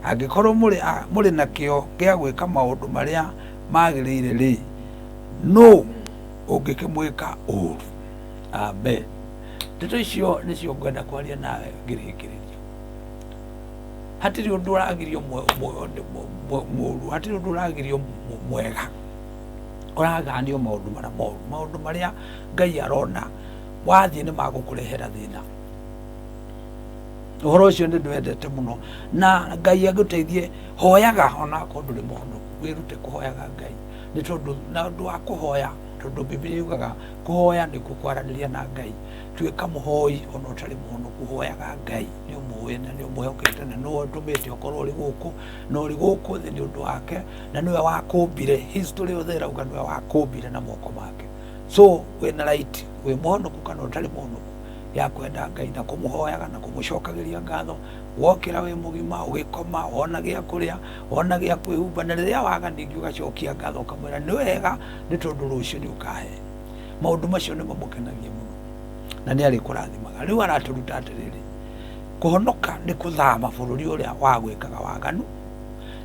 Angĩkorwo mũrĩ, mũrĩ na kĩyo gĩa gwĩka maũndũ marĩa magĩrĩire rĩ, nũ ũngĩkĩmwĩka ũũru? Amen. Ndeto icio nĩcio ngwenda kwaria nawe ngĩrĩkĩrĩria. Hatirĩ ũndũ ũragirio mũũru, hatirĩ ũndũ ũragirio mwega. Ũraganio maũndũ marĩa moru, maũndũ marĩa Ngai arona wathiĩ nĩ magũkũrehera thĩna. Ũhoro ũcio nĩ ndwendete mũno, na Ngai agũteithie. Hoyaga ona akorwo ndũrĩ mũhonoku, wĩrute kũhoyaga Ngai, nĩ tondũ na ũndũ wa kũhoya, tondũ Bibilia yugaga kũhoya nĩkuo kwaranĩria na Ngai. Tuĩka mũhoi ona ũtarĩ mũhonoku, hoyaga Ngai, nĩ ũmũĩ na nĩ ũmwĩhokete na nĩwe ũtũmĩte ũkorwo ũrĩ gũkũ na ũrĩ gũkũ thĩ nĩ ũndũ wake, na nĩwe wakũmbire. History yothe ĩrauga nĩwe wakũmbire na moko make. So wĩna right, wĩ mũhonoku kana ũtarĩ mũhonoku, ya kwenda Ngai na kũmũhoyaga na kũmũcokagĩria ngatho. Wokĩra wĩ mũgima, ũgĩkoma, wona gĩa kũrĩa, wona gĩa kwĩhumba, na rĩrĩa waga ningĩ ũgacokia ngatho ũkamwĩra nĩ wega, nĩ tondũ rũciũ nĩ ũkahe. Maũndũ macio nĩ mamũkenagia mũno na nĩ arĩkũrathimaga. Rĩu aratũruta atĩrĩrĩ, kũhonoka nĩ kũthama bũrũri ũrĩa wa gwĩkaga waganu,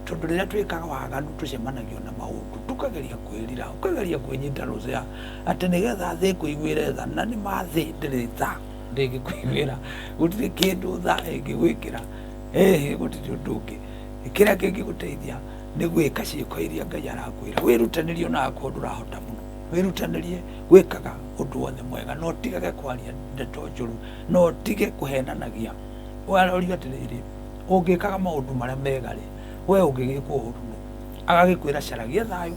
tondũ rĩrĩa twĩkaga waganu tũcemanagio na maũndũ, tũkageria kwĩrira, ũkageria kwĩnyita rũcĩa atĩ nĩgetha thĩ ĩkũiguĩre tha, na nĩ ma thĩ ndĩrĩ tha, ndĩngĩkũiguĩra, gũtirĩ kĩndũ tha ĩngĩgwĩkĩra, ĩhĩ gũtirĩ ũndũ ũngĩ. Kĩrĩa kĩngĩgũteithia nĩ gwĩka ciĩko iria Ngai arakwĩra, wĩrutanĩrie ona akorwo ndũrahota mũno, wĩrutanĩrie gwĩkaga ũndũ wothe mwega, na ũtigage kwaria ndeto njũru, na ũtige kũhenanagia. Warorio atĩrĩrĩ, ũngĩkaga maũndũ marĩa mega rĩ, we ũngĩgĩkwo ũru nũ? Agagĩkwĩra caragia thayũ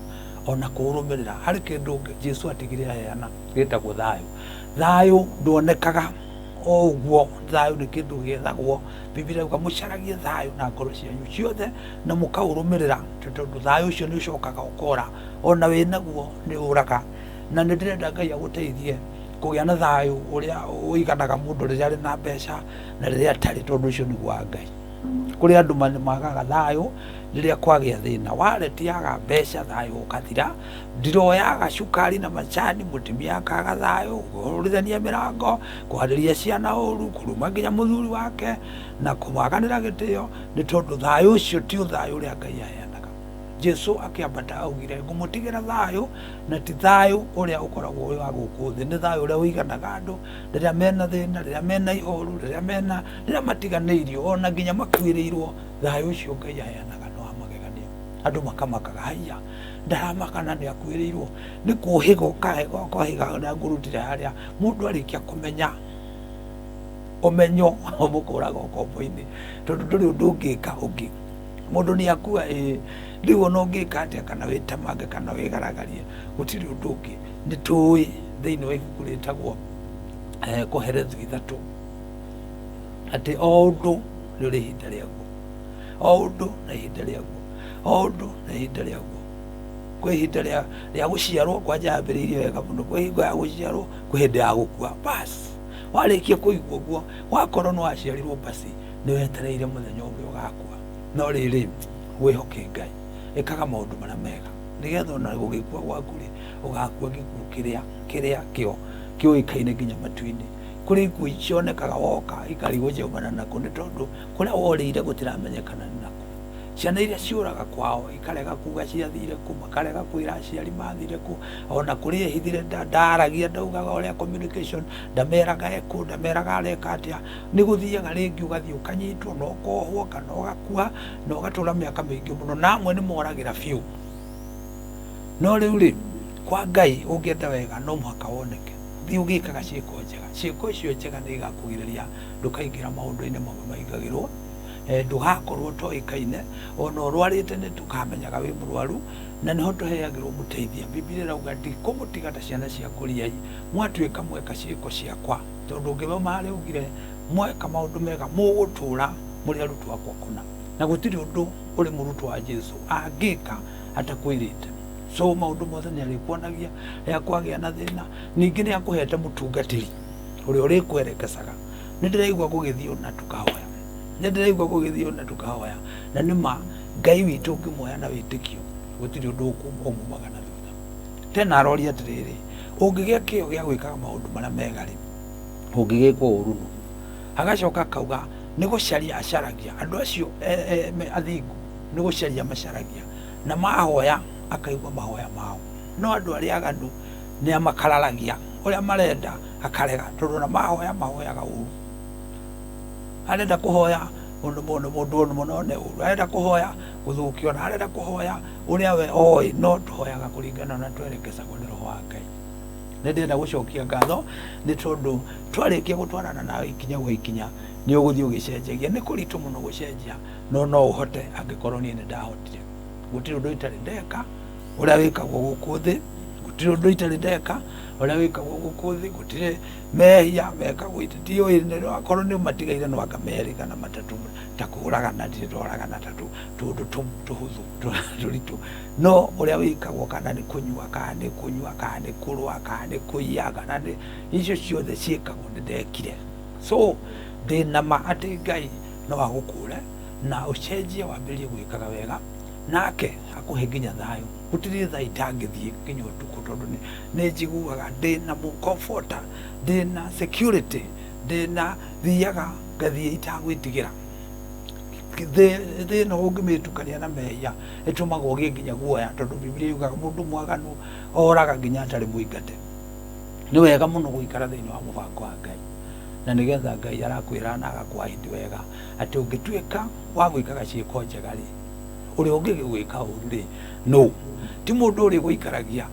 ona kũũrũmĩrĩra. Harĩ kĩndũ Jesu atigire aheana gĩtagwo thayũ. Thayũ ndwonekaga o ũguo, thayũ nĩ kĩndũ gĩethagwo. Bibilia yuga mũcaragie thayũ na ngoro cianyu ciothe na mũkaũrũmĩrĩra, tondũ thayũ ũcio nĩ ũcokaga ũkora, ona wĩ naguo nĩ ũraga. Na nĩ ndĩrenda Ngai agũteithie kũgĩa na thayũ ũrĩa ũiganaga mũndũ rĩrĩa arĩ na mbeca na rĩrĩa atarĩ, tondũ ũcio nĩguo wa Ngai. Kũrĩ andũ magaga thayũ rĩrĩa kwagĩa thĩna, wallet yaga mbeca thayũ ũkathira, ndiro yaga cukari na macani mũtumia akaga thayũ, kũhũrithania mĩrango, kwarĩria ciana ũru, kũruma nginya mũthuri wake na kũmaganĩra gĩtĩo, nĩ tondũ thayũ ũcio ti thayũ ũrĩa Ngai aheanaga. Jesu akĩambata augire, ngũmũtigĩra thayũ, na ti thayũ ũrĩa ũkoragwo wĩ wa gũkũ thĩ, nĩ thayũ ũrĩa ũiganaga andũ rĩrĩa mena thĩna, rĩrĩa mena ihoru, rĩrĩa mena, rĩrĩa matiganĩirio, ona nginya makuĩrĩirwo, thayũ ũcio Ngai aheanaga nĩ wa magegania. Andũ makamakaga, haiya, ndaramaka na nĩ akuĩrĩirwo, nĩ kũhĩga ũkahĩga ũkohĩga na ngũrutire harĩa. Mũndũ arĩkia kũmenya, ũmenyo ũmũkũraga ũkombo-inĩ, tondũ ndũrĩ ũndũ ũngĩka ũngĩ. Mũndũ nĩ akua ĩĩ, rĩu ona ũngĩka atĩa kana wĩtemange kana wĩgaragarie, gũtirĩ ũndũ ũngĩ. Nĩ tũĩ thĩinĩ wa ibuku rĩtagwo Kohelethu ithatũ, atĩ o ũndũ nĩ ũrĩ ihinda rĩaguo, o ũndũ na ihinda rĩaguo, o ũndũ na ihinda rĩaguo. Kwĩ ihinda rĩa gũciarwo, kwanja yambĩrĩirie wega mũno, kwĩ hingo ya gũciarwo, kwĩ hĩndĩ ya gũkua, bas warĩkia kũigua ũguo, wakorwo nĩ waciarirwo basi nĩ wetereire mũthenya ũrĩa ũgakua. No rĩrĩ, wĩhoke Ngai, ĩkaga maũndũ marĩa mega, nĩgetha ona gũgĩkua gwaku rĩ, ũgakua gĩkuũ kĩrĩa kĩrĩa kĩo kĩũĩkaine nginya matu-inĩ. Kũrĩ ikuũ cionekaga woka ikarigwo ciaumana nakũ, nĩ tondũ kũrĩa worĩire gũtiramenyekana nĩ nakũ. Ciana iria ciũraga kwao ikarega kuga ciathire kũ, makarega kwĩra aciari mathire kũ, ona kũrĩa ehithire ndaragia, ndaugaga ũrĩa communication, ndameraga ekũ, ndameraga areka atĩa, nĩ gũthiaga rĩngĩ ũgathiĩ ũkanyitwo na ũkohwo kana ũgakua na ũgatũra mĩaka mĩingĩ mũno, na amwe nĩ moragĩra biũ. No rĩu rĩ, kwa Ngai ũngĩenda wega no mũhaka woneke. Thiĩ ũgĩkaga ciĩko njega. Ciĩko icio njega nĩ igakũgirĩrĩria ndũkaingĩra maũndũ-inĩ mamwe maingagĩrwo, ndũgakorwo ũtoĩkaine, ona ũrwarĩte nĩ tũkamenyaga wĩ mũrwaru, na nĩho tũheagĩrwo mũteithia. Bibilia ĩrauga ndikũmũtiga ta ciana cia ngũriai, mwatuĩka mweka ciĩko ciakwa. Tondũ ũngĩthoma harĩa augire mweka maũndũ mega mũgũtũra mũrĩ arutwo akwa kũna. Na gũtirĩ ũndũ ũrĩ mũrutwo wa Jesu angĩka atakwĩrĩte. So maũndũ mothe nĩ arĩkuonagia rĩrĩa kwagĩa na thĩna. Ningĩ nĩ akũhete mũtungatĩri ũrĩa ũrĩkwerekecaga. Nĩ ndĩraigua gũgĩthiĩ ũna tũkahoya, nĩ ndĩraigua gũgĩthiĩ ũna tũkahoya. Na nĩ ma Ngai witũ ũngĩmuoya na wĩtĩkio gũtirĩ ũndũ ũmumaga na thutha. Tena aroria atĩrĩrĩ, ũngĩgĩa kĩyo gĩa gwĩkaga maũndũ marĩa mega rĩ, ũngĩgĩkwo ũru nũ? Agacoka akauga Nĩ gũcaria acaragia andũ acio athingu, nĩ gũcaria macaragia, na mahoya akaigua mahoya mao. No andũ arĩa aganu nĩ amakararagia, ũrĩa marenda akarega, tondũ ona mahoya mahoyaga ũru. Arenda kũhoya ũndũ mũndũ mũndũ mũnone ũru, arenda kũhoya gũthũkio, na arenda kũhoya ũrĩa we oĩ. No tũhoyaga kũringana na twerekecagwo nĩ Roho wa Ngai. Nĩ ndĩrenda gũcokia ngatho nĩ tondũ twarĩkia gũtwarana nawe ikinya gwa ikinya, nĩ ũgũthiĩ ũgĩcenjagia. Nĩ kũritũ mũno gũcenjia, no no ũhote angĩkorwo niĩ nĩ ndahotire. Gũtirĩ ũndũ itarĩ ndeka ũrĩa wĩkagwo gũkũ thĩ, gũtirĩ ũndũ itarĩ ndeka ũrĩa wĩkagwo gũkũ thĩ, gũtirĩ mehia mekagwo ndiũĩ akorwo nĩ matigaire no anga merĩ kana matatũ, ta kũragana, ndirĩ ndoragana, ta tũũndũ tũhũthũ tũritũ. No ũrĩa wĩkagwo, kana nĩ kũnyua, kana nĩ kũnyua, kana nĩ kũrũa, kana nĩ kũiya, kana nĩ icio ciothe ciĩkagwo, nĩ ndekire. So ndĩna ma atĩ Ngai no agũkũre na ũcenjie, wambĩrĩrie gwĩkaga wega, nake akũhe nginya thayũ. Gũtirĩ thaa itangĩthiĩ nginya ũtukũ, tondũ nĩ njiguaga ndĩna comforter, ndĩna security, ndĩna thiaga ngathiĩ itagwĩtigĩra. Thĩ ĩno ũngĩmĩtukania na mehia ĩtũmaga ũgĩe nginya guoya, tondũ Biblia yugaga mũndũ mwaganu oraga nginya atarĩ mũingate. Nĩ wega mũno gũikara thĩinĩ wa mũbango wa Ngai, na nĩgetha Ngai arakwĩra na agakwahindi wega atĩ ũngĩtuĩka wa gwĩkaga ciĩko njega rĩ, ũrĩa ũngĩgĩgwĩka ũru rĩ, no ti mũndũ ũrĩ gũikaragia.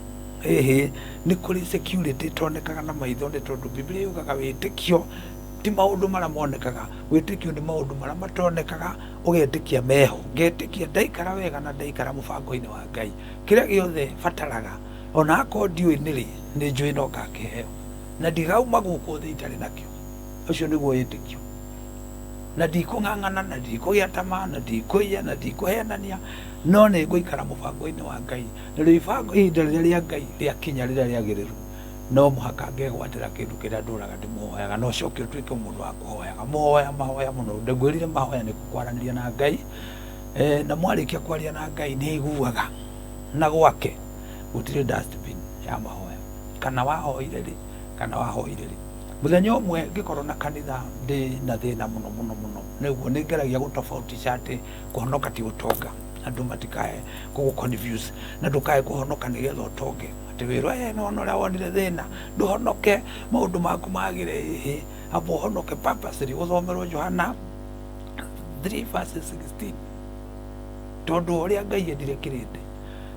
Ĩhĩ, nĩ kũrĩ security ĩtonekaga na maitho, nĩ tondũ Biblia yugaga wĩtĩkio ti maũndũ marĩa monekaga, wĩtĩkio nĩ maũndũ marĩa matonekaga, ũgetĩkia meho. Ngetĩkia ndaikara wega na ndaikara mũbango-inĩ wa Ngai, kĩrĩa gĩothe bataraga, ona akorwo ndiũĩ nĩrĩ, nĩ njũĩ no ngakĩheo, na ndigauma gũkũ thĩ itarĩ nakĩo. Ũcio nĩguo wĩtĩkio. Na ndikũng'ang'ana, na ndikũgĩa tamaa, na ndikũiya, na ndikũhenania, no nĩ ngũikara mũbango-inĩ wa Ngai. Na rĩu ibango ihinda rĩrĩa rĩa Ngai rĩakinya rĩrĩa rĩagĩrĩru, no mũhaka ngegwatĩra kĩndũ kĩrĩa ndũraga ndĩmũhoyaga. Na ũcoke ũtuĩke mũndũ wa kũhoyaga, mũhoya mahoya mũno. Ndĩngwĩrire mahoya nĩ kwaranĩria na Ngai, na mwarĩkia kwaria na Ngai nĩ aiguaga, na gwake gũtirĩ dustbin ya mahoya, kana wahoire rĩ, kana wahoire rĩ. Mũthenya ũmwe ngĩkorwo na kanitha ndĩ na thĩna mũno mũno mũno, nĩguo nĩ ngeragia gũtofautisha atĩ kũhonoka ti ũtonga, andũ matikae gũgũ confuse, na ndũkae kũhonoka nĩgetha ũtonge, atĩ wĩrwo no ũrĩa wonire thĩna ndũhonoke maũndũ maku magĩre. Ĩhĩ, amba ũhonoke purposely, ũthomerwo Johana 3 verses 16, tondũ ũrĩa Ngai endire kĩrĩndĩ,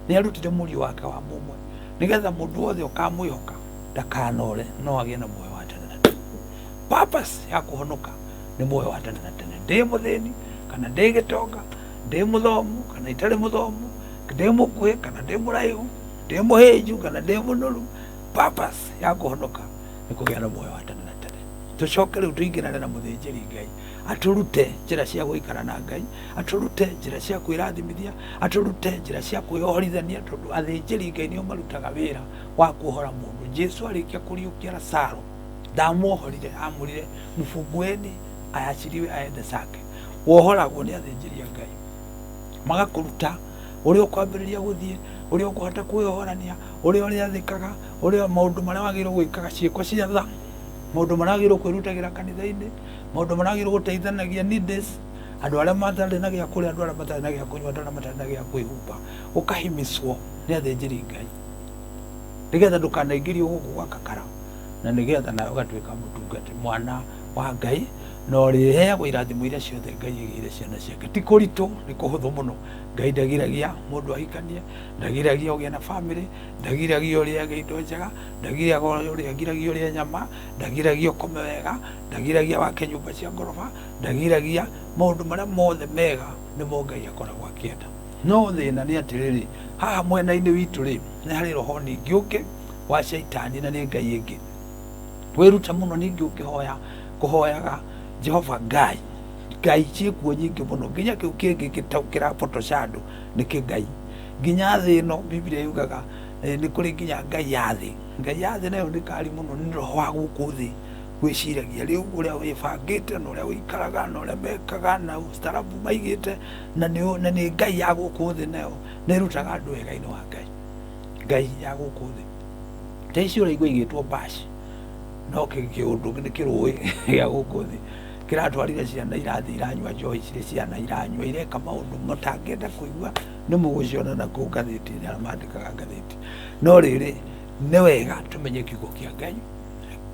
nĩ arutire mũriũ wake wa mũmwe, nĩgetha mũndũ wothe ũkamwĩhoka ndakanore, no agĩe na muoyo wa tene na tene. Purpose ya kũhonoka nĩ muoyo wa tene na tene. Ndĩ mũthĩni kana ndĩ gĩtonga, ndĩ mũthomu kana itarĩ mũthomu, ndĩ mũkuhĩ kana ndĩ mũraihu, ndĩ mũhĩnju kana ndĩ mũnoru, purpose ya kũhonoka nĩ kũgĩa na muoyo wa tene na tene. Tũcoke rĩu tũingĩrane na mũthĩnjĩri Ngai, atũrute njĩra cia gũikara na Ngai, atũrute njĩra cia kwĩrathimithia, atũrute njĩra cia kwĩohorithania, tondũ athĩnjĩri Ngai nĩo marutaga wĩra wa kuohora mũndũ. Jesu arĩkia kũriũkia Lazaro, ndamuohorire, amwĩrire mfungueni ayachiliwe aende zake. Wohoragwo nĩ athĩnjĩri a Ngai, magakũruta ũrĩa ũkwambĩrĩria gũthiĩ, ũrĩa ũkũhota kwĩohorania, ũrĩa ũrĩathĩkaga, ũrĩa maũndũ marĩa wagĩrĩirwo gwĩkaga, ciĩko cia tha, maũndũ marĩa wagĩrĩirwo kwĩrutagĩra kanitha-inĩ, maũndũ marĩa wagĩrĩirwo gũteithanagia needs, andũ arĩa matarĩ na gĩa kũrĩa, andũ arĩa matarĩ na gĩa kũnyua, andũ arĩa matarĩ na gĩa kwĩhumba. Ũkahimicwo nĩ athĩnjĩri Ngai nĩgetha ndũkanaingĩrio gũkũ gwa kakara, na nĩgetha nawe ũgatuĩka mũtungati mwana wa Ngai, na ũrĩheagwo irathimo iria ciothe Ngai aigĩire ciana ciake. Ti kũritũ, nĩ kũhũthũ mũno. Ngai ndagiragia mũndũ ahikanie, ndagiragia ũgĩe na family, ndagiragia ũrĩage indo njega, ndagiragia ũrĩe nyama, ndagiragia ũkome wega, ndagiragia wake nyũmba cia ngoroba, ndagiragia maũndũ marĩa mothe mega, nĩmo Ngai akoragwo akĩenda. No thĩna nĩ atĩrĩrĩ, haha mwena-inĩ witũ rĩ, nĩ harĩ roho ningĩ ũngĩ wa caitani, na nĩ Ngai ĩngĩ. Wĩrute mũno ningĩ ũkĩhoya, kũhoyaga Jehova Ngai. Ngai ciĩkuo nyingĩ mũno, nginya kĩu kĩngĩ kĩrapotosha andũ nĩ kĩngai. Nginya thĩ ĩno Biblia yugaga nĩ kũrĩ nginya ngai ya thĩ. Ngai ya thĩ nayo nĩ kari mũno, nĩ roho wa gũkũ thĩ gwĩciragia rĩu ũrĩa wĩbangĩte na ũrĩa ũikaraga na ũrĩa mekaga na ũstaarabu maigĩte, na nĩ ngai ya gũkũ thĩ, nayo nĩ ĩrutaga andũ wega-inĩ wa Ngai. Ngai ya gũkũ thĩ ta icio ũraigua igĩtwo bash, no kĩũndũ nĩ kĩrũĩ gĩa gũkũ thĩ. Kĩratwarire ciana irathiĩ iranyua njohi, cirĩ ciana iranyua, ireka maũndũ mũtangĩenda kũigua. Nĩ mũgũciona na kũu ngathĩti-inĩ, arĩa mandĩkaga ngathĩti. No rĩrĩ, nĩ wega tũmenye kiugo kĩa Ngai.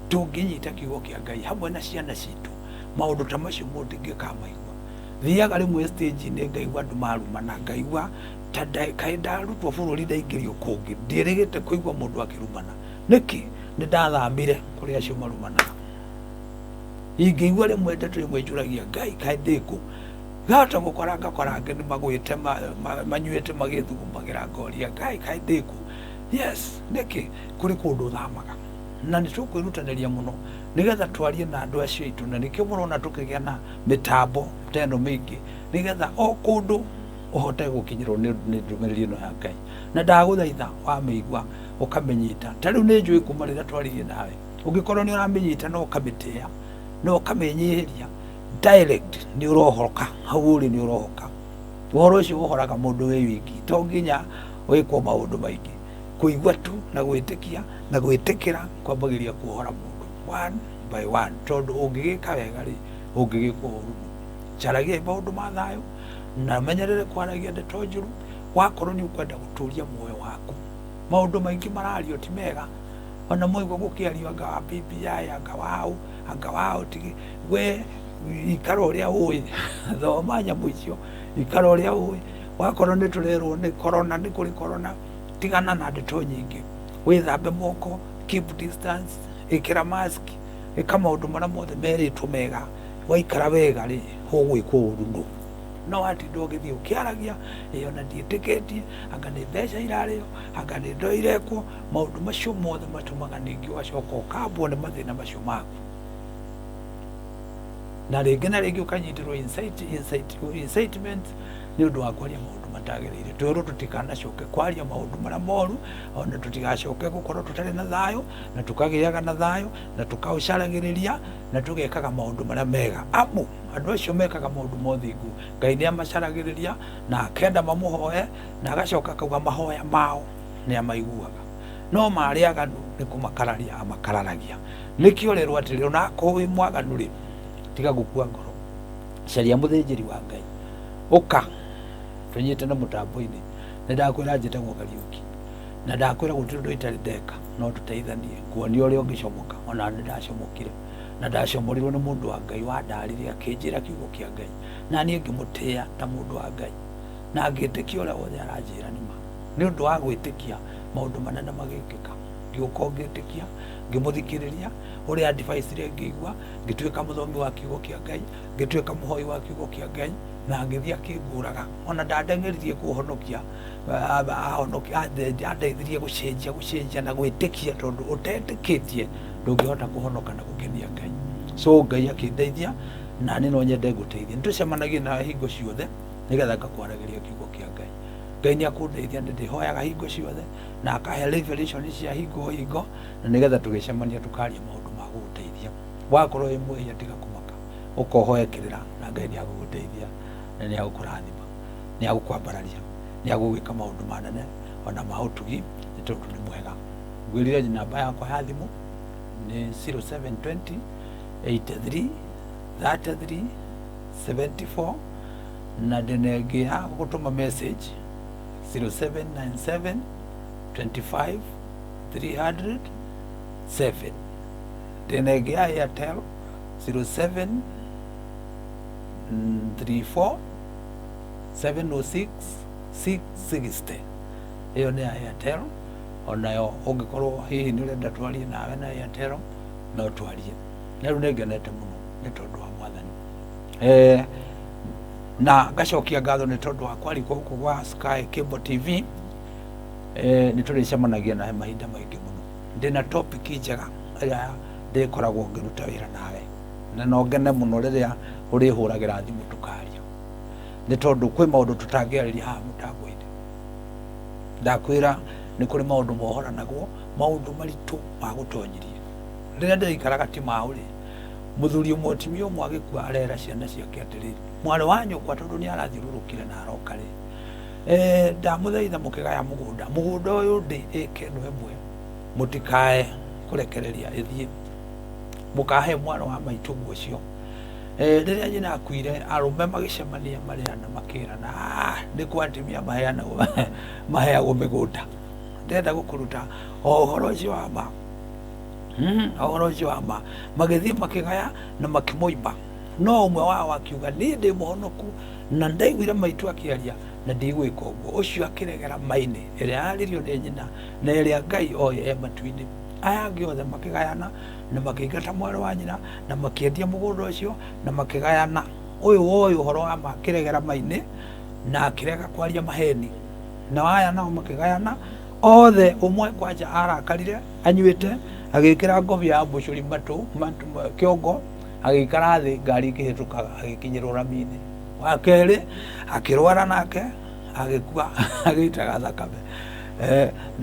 Tũngĩnyita kiugo kĩa Ngai hamwe na ciana citũ, maũndũ ta macio mũtingĩkamaigua. Thiaga rĩmwe stage-inĩ ngaigua andũ marumana, ngaigua ta kaĩ ndarutwo bũrũri ndaingĩrio kũngĩ. Ndiĩrĩgĩte kũigua mũndũ akĩrumana. Nĩkĩ? Nĩ ndathamire kũrĩ acio marumanaga. Ingĩigua rĩmwe ndeto imwe njũragia Ngai, kaĩ ndĩ kũ? Ngahota gũkora ngakora angĩ nĩ magwĩte manyuĩte magĩthugumagĩra, ngoria Ngai, kaĩ ndĩ kũ? Yes, nĩkĩ? Kũrĩ kũndũ ũthamaga. Na nĩ tũkwĩrutanĩria mũno nĩgetha twarie na andũ acio aitũ, na nĩkĩo mũrona tũkĩgĩa na mĩtambo ta ĩno mĩingĩ, nĩgetha o kũndũ ũhote gũkinyĩrwo nĩ ndũmĩrĩri ĩno ya Ngai. Na ndagũthaitha wamĩigua ũkamĩnyita. Ta rĩu nĩ njũĩ kuma rĩrĩa twaririe nawe, ũngĩkorwo nĩ ũramĩnyita na ũkamĩtĩĩa na ũkamĩnyihĩria direct, nĩ ũrohoka hau ũrĩ, nĩ ũrohoka. Ũhoro ũcio ũhoraga mũndũ wĩ wiki, to nginya wĩkwo maũndũ maingĩ. Kũigua tu na gwĩtĩkia na gwĩtĩkĩra kwambagĩria kuohora mũndũ one by one, tondũ ũngĩgĩka wega rĩ, ũngĩgĩkwo ũru nũ? Caragiai maũndũ ma thayũ na menyerere kwaragia ndeto njũru, wakorwo nĩ ũkwenda gũtũria muoyo waku. Maũndũ maingĩ marario ti mega, ona mwaigua gũkĩario anga wa BBI, anga waũ, anga waũ, tigi we ikara ũrĩa ũĩ, thoma nyamũ icio, ikara ũrĩa ũĩ. Wakorwo nĩ tũrerwo nĩ corona, nĩ kũrĩ corona, tigana na ndeto nyingĩ, wĩthambe moko, keep distance, ĩkĩra mask, ĩka maũndũ marĩa mothe merĩtwo mega. Waikara wega rĩ, ũgwĩkwo ũru nũ? No watinda ũgĩthiĩ ũkĩaragia, ĩ ona ndiĩtĩkĩtie, anga nĩ mbeca irarĩo, anga nĩ ndo irekwo, maũndũ macio mothe matũmaga ningĩ ũgacoka ũkambwo nĩ mathĩna macio maku. Na rĩngĩ na rĩngĩ ũkanyitĩrwo incitement nĩ ũndũ wa kwaria maũndũ matagĩrĩire. Twĩrwo tũtikanacoke kwaria maũndũ marĩa moru, ona tũtigacoke gũkorwo tũtarĩ na thayũ, na tũkagĩaga na thayũ, na tũkaũcaragĩrĩria, na tũgekaga maũndũ marĩa mega. Amu andũ acio mekaga maũndũ ma ũthingu, Ngai nĩ amacaragĩrĩria na akenda mamũhoe, na agacoka akauga mahoya mao nĩ amaiguaga. No ma arĩa aganu nĩ kũmakararia amakararagia. Nĩkĩo ũrerwo atĩrĩrĩ, ona akorwo wĩ mwaganu rĩ, tiga gũkua ngoro, caria mũthĩnjĩri wa Ngai, ũka tũnyitane mũtambo-inĩ. Nĩ ndakwĩra njĩtagwo Kariũki, na ndakwĩra gũtirĩ ũndũ itarĩ ndeka no tũteithanie nguonie ũrĩa ũngĩcomoka. Ona nĩ ndacomokire, na ndacomorirwo nĩ mũndũ wa Ngai wandarire akĩnjĩra kiugo kĩa Ngai, na niĩ ngĩmũtĩĩa ta mũndũ wa Ngai, na ngĩtĩkia ũrĩa wothe aranjĩra nĩ ma. Nĩ ũndũ wa gwĩtĩkia maũndũ manene magĩkĩka. Ngĩũka o ngĩtĩkia, ngĩmũthikĩrĩria ũrĩa advice ngĩigua, ngĩtuĩka mũthomi wa kiugo kĩa Ngai, ngĩtuĩka mũhoi wa kiugo kĩa Ngai, na ngĩthiĩ akĩngũraga. Ona ndandeng'eririe kũhonokia, andeithirie gũcenjia, gũcenjia na gwĩtĩkia, tondũ ũtetĩkĩtie ndũngĩhota kũhonoka na gũkenia Ngai. So Ngai akĩndeithia, na niĩ no nyende ngũteithie. Nĩ tũcemanagia nawe hingo ciothe nĩgetha ngakwaragĩria kiugo kĩa Ngai. Ngai nĩ akũndeithia, nĩ ndĩhoyaga hingo ciothe na akahe revelation cia hingo o hingo, na nĩgetha tũgĩcemania tũkaria maũndũ ma gũgũteithia. Wakorwo wĩ mwĩhia tiga kũmaka, ũka ũhoe kĩrĩra na Ngai nĩ agũgũteithia na nĩ agũkũrathima, nĩ agũkwambararia, nĩ agũgwĩka maũndũ manene ona ma ũtugi, nĩ tondũ nĩ mwega. Ngwĩrire namba yakwa ya thimũ nĩ 0720 83 33 74, na ndĩna ĩngĩ ya gũtũma message 0797 25 300 7. Ndĩna ĩngĩ ya Airtel 07 34 706 660, ĩyo nĩ ya Airtel. Onayo ũngĩkorwo hihi nĩ ũrenda twarie nawe na Airtel no twarie. Na rĩu nĩ ngenete mũno nĩ tondũ wa Mwathani. Na ngacokia ngatho nĩ tondũ wa kwarikwo gũkũ gwa Sky Cable TV. Nĩ tũrĩcemanagia nawe mahinda maingĩ mũno. Ndĩna topic njega ĩrĩa ndĩkoragwo ngĩruta wĩra nawe, na no ngene mũno rĩrĩa ũrĩhũragĩra thimũ tũkaria, nĩ tondũ kwĩ maũndũ tũtangĩarĩria haha mũtambo-inĩ. Ndakwĩra nĩ kũrĩ maũndũ mohoranagwo, maũndũ maritũ ma gũtonyirie. Rĩrĩa ndĩraikaraga Timau rĩ, mũthuri ũmwe timia ũmwe agĩkua arera ciana ciake atĩrĩrĩ, mwarĩ wa nyũkwa tondũ nĩ arathiũrũrũkire na aroka rĩ, ndamũthaitha mũkĩgaya mũgũnda, mũgũnda ũyũ ndĩ ĩka ĩno ĩmwe mũtikae kũrekereria ĩthiĩ, mũkahe mwana wa maitũ guo ũcio. Rĩrĩa nyina akuire, arũme magĩcemania marĩ ana makĩrana, "Ah, nĩ kwa atumia maheanagwo maheagwo mĩgũnda." Ndĩrenda gũkũruta o ũhoro ũcio wa ma. O ũhoro ũcio wa ma. Magĩthiĩ makĩgaya na makĩmũimba. No ũmwe wao akiuga, niĩ ndĩ mũhonoku na ndaiguire maitũ akĩaria na ndigwĩka ũguo. Ũcio akĩregera maini ĩrĩa yaririo nĩ nyina na ĩrĩa Ngai oĩ e matu-inĩ. Aya angĩ othe makĩgayana na makĩingata mwarĩ wa nyina na makĩendia mũgũnda ũcio na makĩgayana. Ũyũ woĩ ũhoro wa ma akĩregera maini na akĩrega kwaria maheni. Nao aya nao makĩgayana othe, ũmwe kwanja arakarire anyuĩte agĩkĩra ngobia ya mbũcũri matũ, matũ kĩongo agĩikara thĩ ngari ĩkĩhĩtũkaga agĩkinyĩrwo rami-inĩ. Wa kerĩ akĩrwara nake agĩkua agĩitaga thakame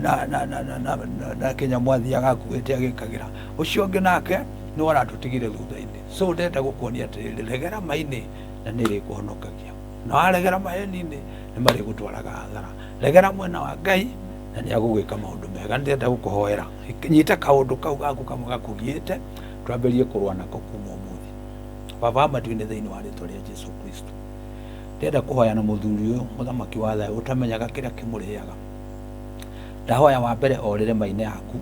na, na, na, na, na, na, na kĩnyamũ athiaga akuĩte agĩkagĩra. Ũcio ũngĩ nake nĩ aratũtigire thutha-inĩ. So ndĩrenda gũkuonia atĩrĩrĩ, regera ma-inĩ na nĩ ĩrĩkũhonokagia. Na waregera maheni-inĩ nĩ marĩgũtwaraga hathara. Regera mwena wa Ngai na nĩ agũgwĩka maũndũ mega. Nĩ ndĩrenda gũkũhoera, nyita kaũndũ kau gaku kamwe gakũgiĩte, twambĩrĩrie kũrũa nako kuma ũmũthĩ. Baba wa matu-inĩ, thĩinĩ wa rĩtwa rĩa Jesu Kristo, ndĩrenda kũhoya na mũthuri ũyũ, mũthamaki wa thayũ, ũtamenyaga kĩrĩa kĩmũrĩaga. Ndahoya wa mbere orĩre ma-inĩ yaku,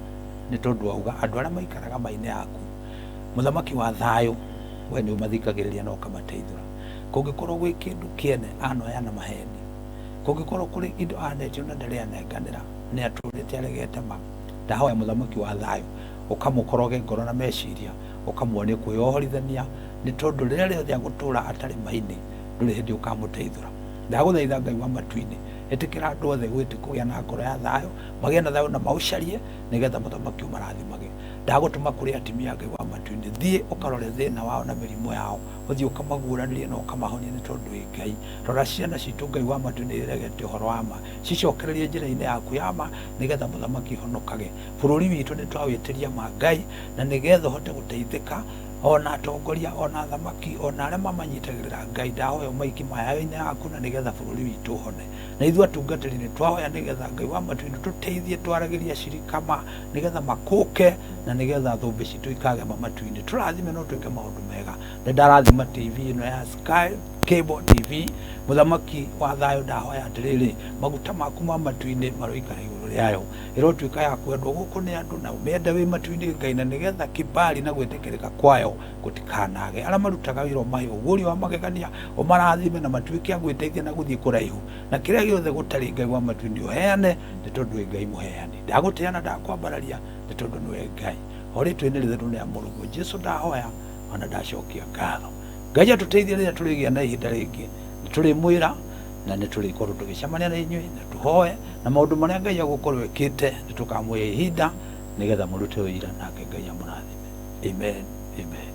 nĩ tondũ wauga andũ arĩa maikaraga ma-inĩ yaku, mũthamaki wa thayũ, we nĩ ũmathikagĩrĩria na ũkamateithũra. Kũngĩkorwo gwĩ kĩndũ kĩene anoya na maheni, kũngĩkorwo kũrĩ indo anetio na ndarĩ anenganĩra, nĩ atũrĩte aregete ma. Ndahoya mũthamaki wa thayũ ũkamũkoroge ngoro na meciria, ũkamuonia kwĩyohorithania, nĩ tondũ rĩrĩa rĩothe agũtũra atarĩ ma-inĩ, ndũrĩ hĩndĩ ũkamũteithũra. Ndagũthaitha Ngai wa matu-inĩ, ĩtĩkĩra andũ othe gwĩtĩ kũgĩa na ngoro ya thayũ, magĩe na thayũ na maũcarie, nĩgetha mũthamaki ũmarathimage. Ndagũtũma kũrĩ atumia Ngai wa matu-inĩ, thiĩ ũkarore thĩna wao na mĩrimũ yao, ũthiĩ ũkamaguũranĩrie na ũkamahonie, nĩ tondũ wĩ Ngai. Rora ciana citũ Ngai wa matu-inĩ iregete ũhoro wa ma, cicokererie njĩra-inĩ yaku ya ma, nĩgetha mũthamaki ihonokage. Bũrũri witũ nĩ twawĩtĩria ma Ngai, na nĩgetha ũhote gũteithĩka, ona atongoria, ona athamaki, ona arĩa mamanyitagĩrĩra Ngai, ndahoya ũmaikie mayayo-inĩ yaku, na nĩgetha bũrũri witũ ũhone. Na ithuĩ atungatĩri nĩ twahoya nĩgetha Ngai wa matu-inĩ tũteithie twaragĩrie acirika ma, nĩgetha makũke, na nĩgetha thũmbĩ citũ ikagema matu-inĩ. Tũrathime no twĩke maũndũ mega. Nĩ ndarathima TV ĩno ya Sky Cable TV. Mũthamaki wa thayũ, ndahoya atĩrĩrĩ, maguta maku ma matu-inĩ maroikara igũrũ rĩayo. Ĩrotuĩka ya kwendwo gũkũ nĩ andũ, na ũmĩende wĩ matu-inĩ Ngai, na nĩgetha kibali na gwĩtĩkĩrĩka kwayo gũtikanage. Arĩa marutaga wĩra ũmahe ũguũrio wa magegania, ũmarathime na matuĩke a gwĩteithia na gũthiĩ kũraihu. Na kĩrĩa gĩothe gũtarĩ Ngai wa matu-inĩ ũheane, nĩ tondũ wĩ Ngai mũheani. Ndagũtĩa na ndakwambararia, nĩ tondũ nĩwe Ngai. O rĩtwa-inĩ rĩtheru rĩa Mũrũguo Jesu ndahoya, ona ndacokia ngatho. Ngai atũteithie rĩrĩa tũrĩgĩa na ihinda rĩngĩ, nĩ tũrĩmwĩra na nĩ tũrĩkorwo tũgĩcemania na inyuĩ na tũhoe, na maũndũ marĩa Ngai agũkorwo ekĩte nĩ tũkamũhe ihinda nĩgetha mũrute ũira, nake Ngai amũrathime. Amen, amen.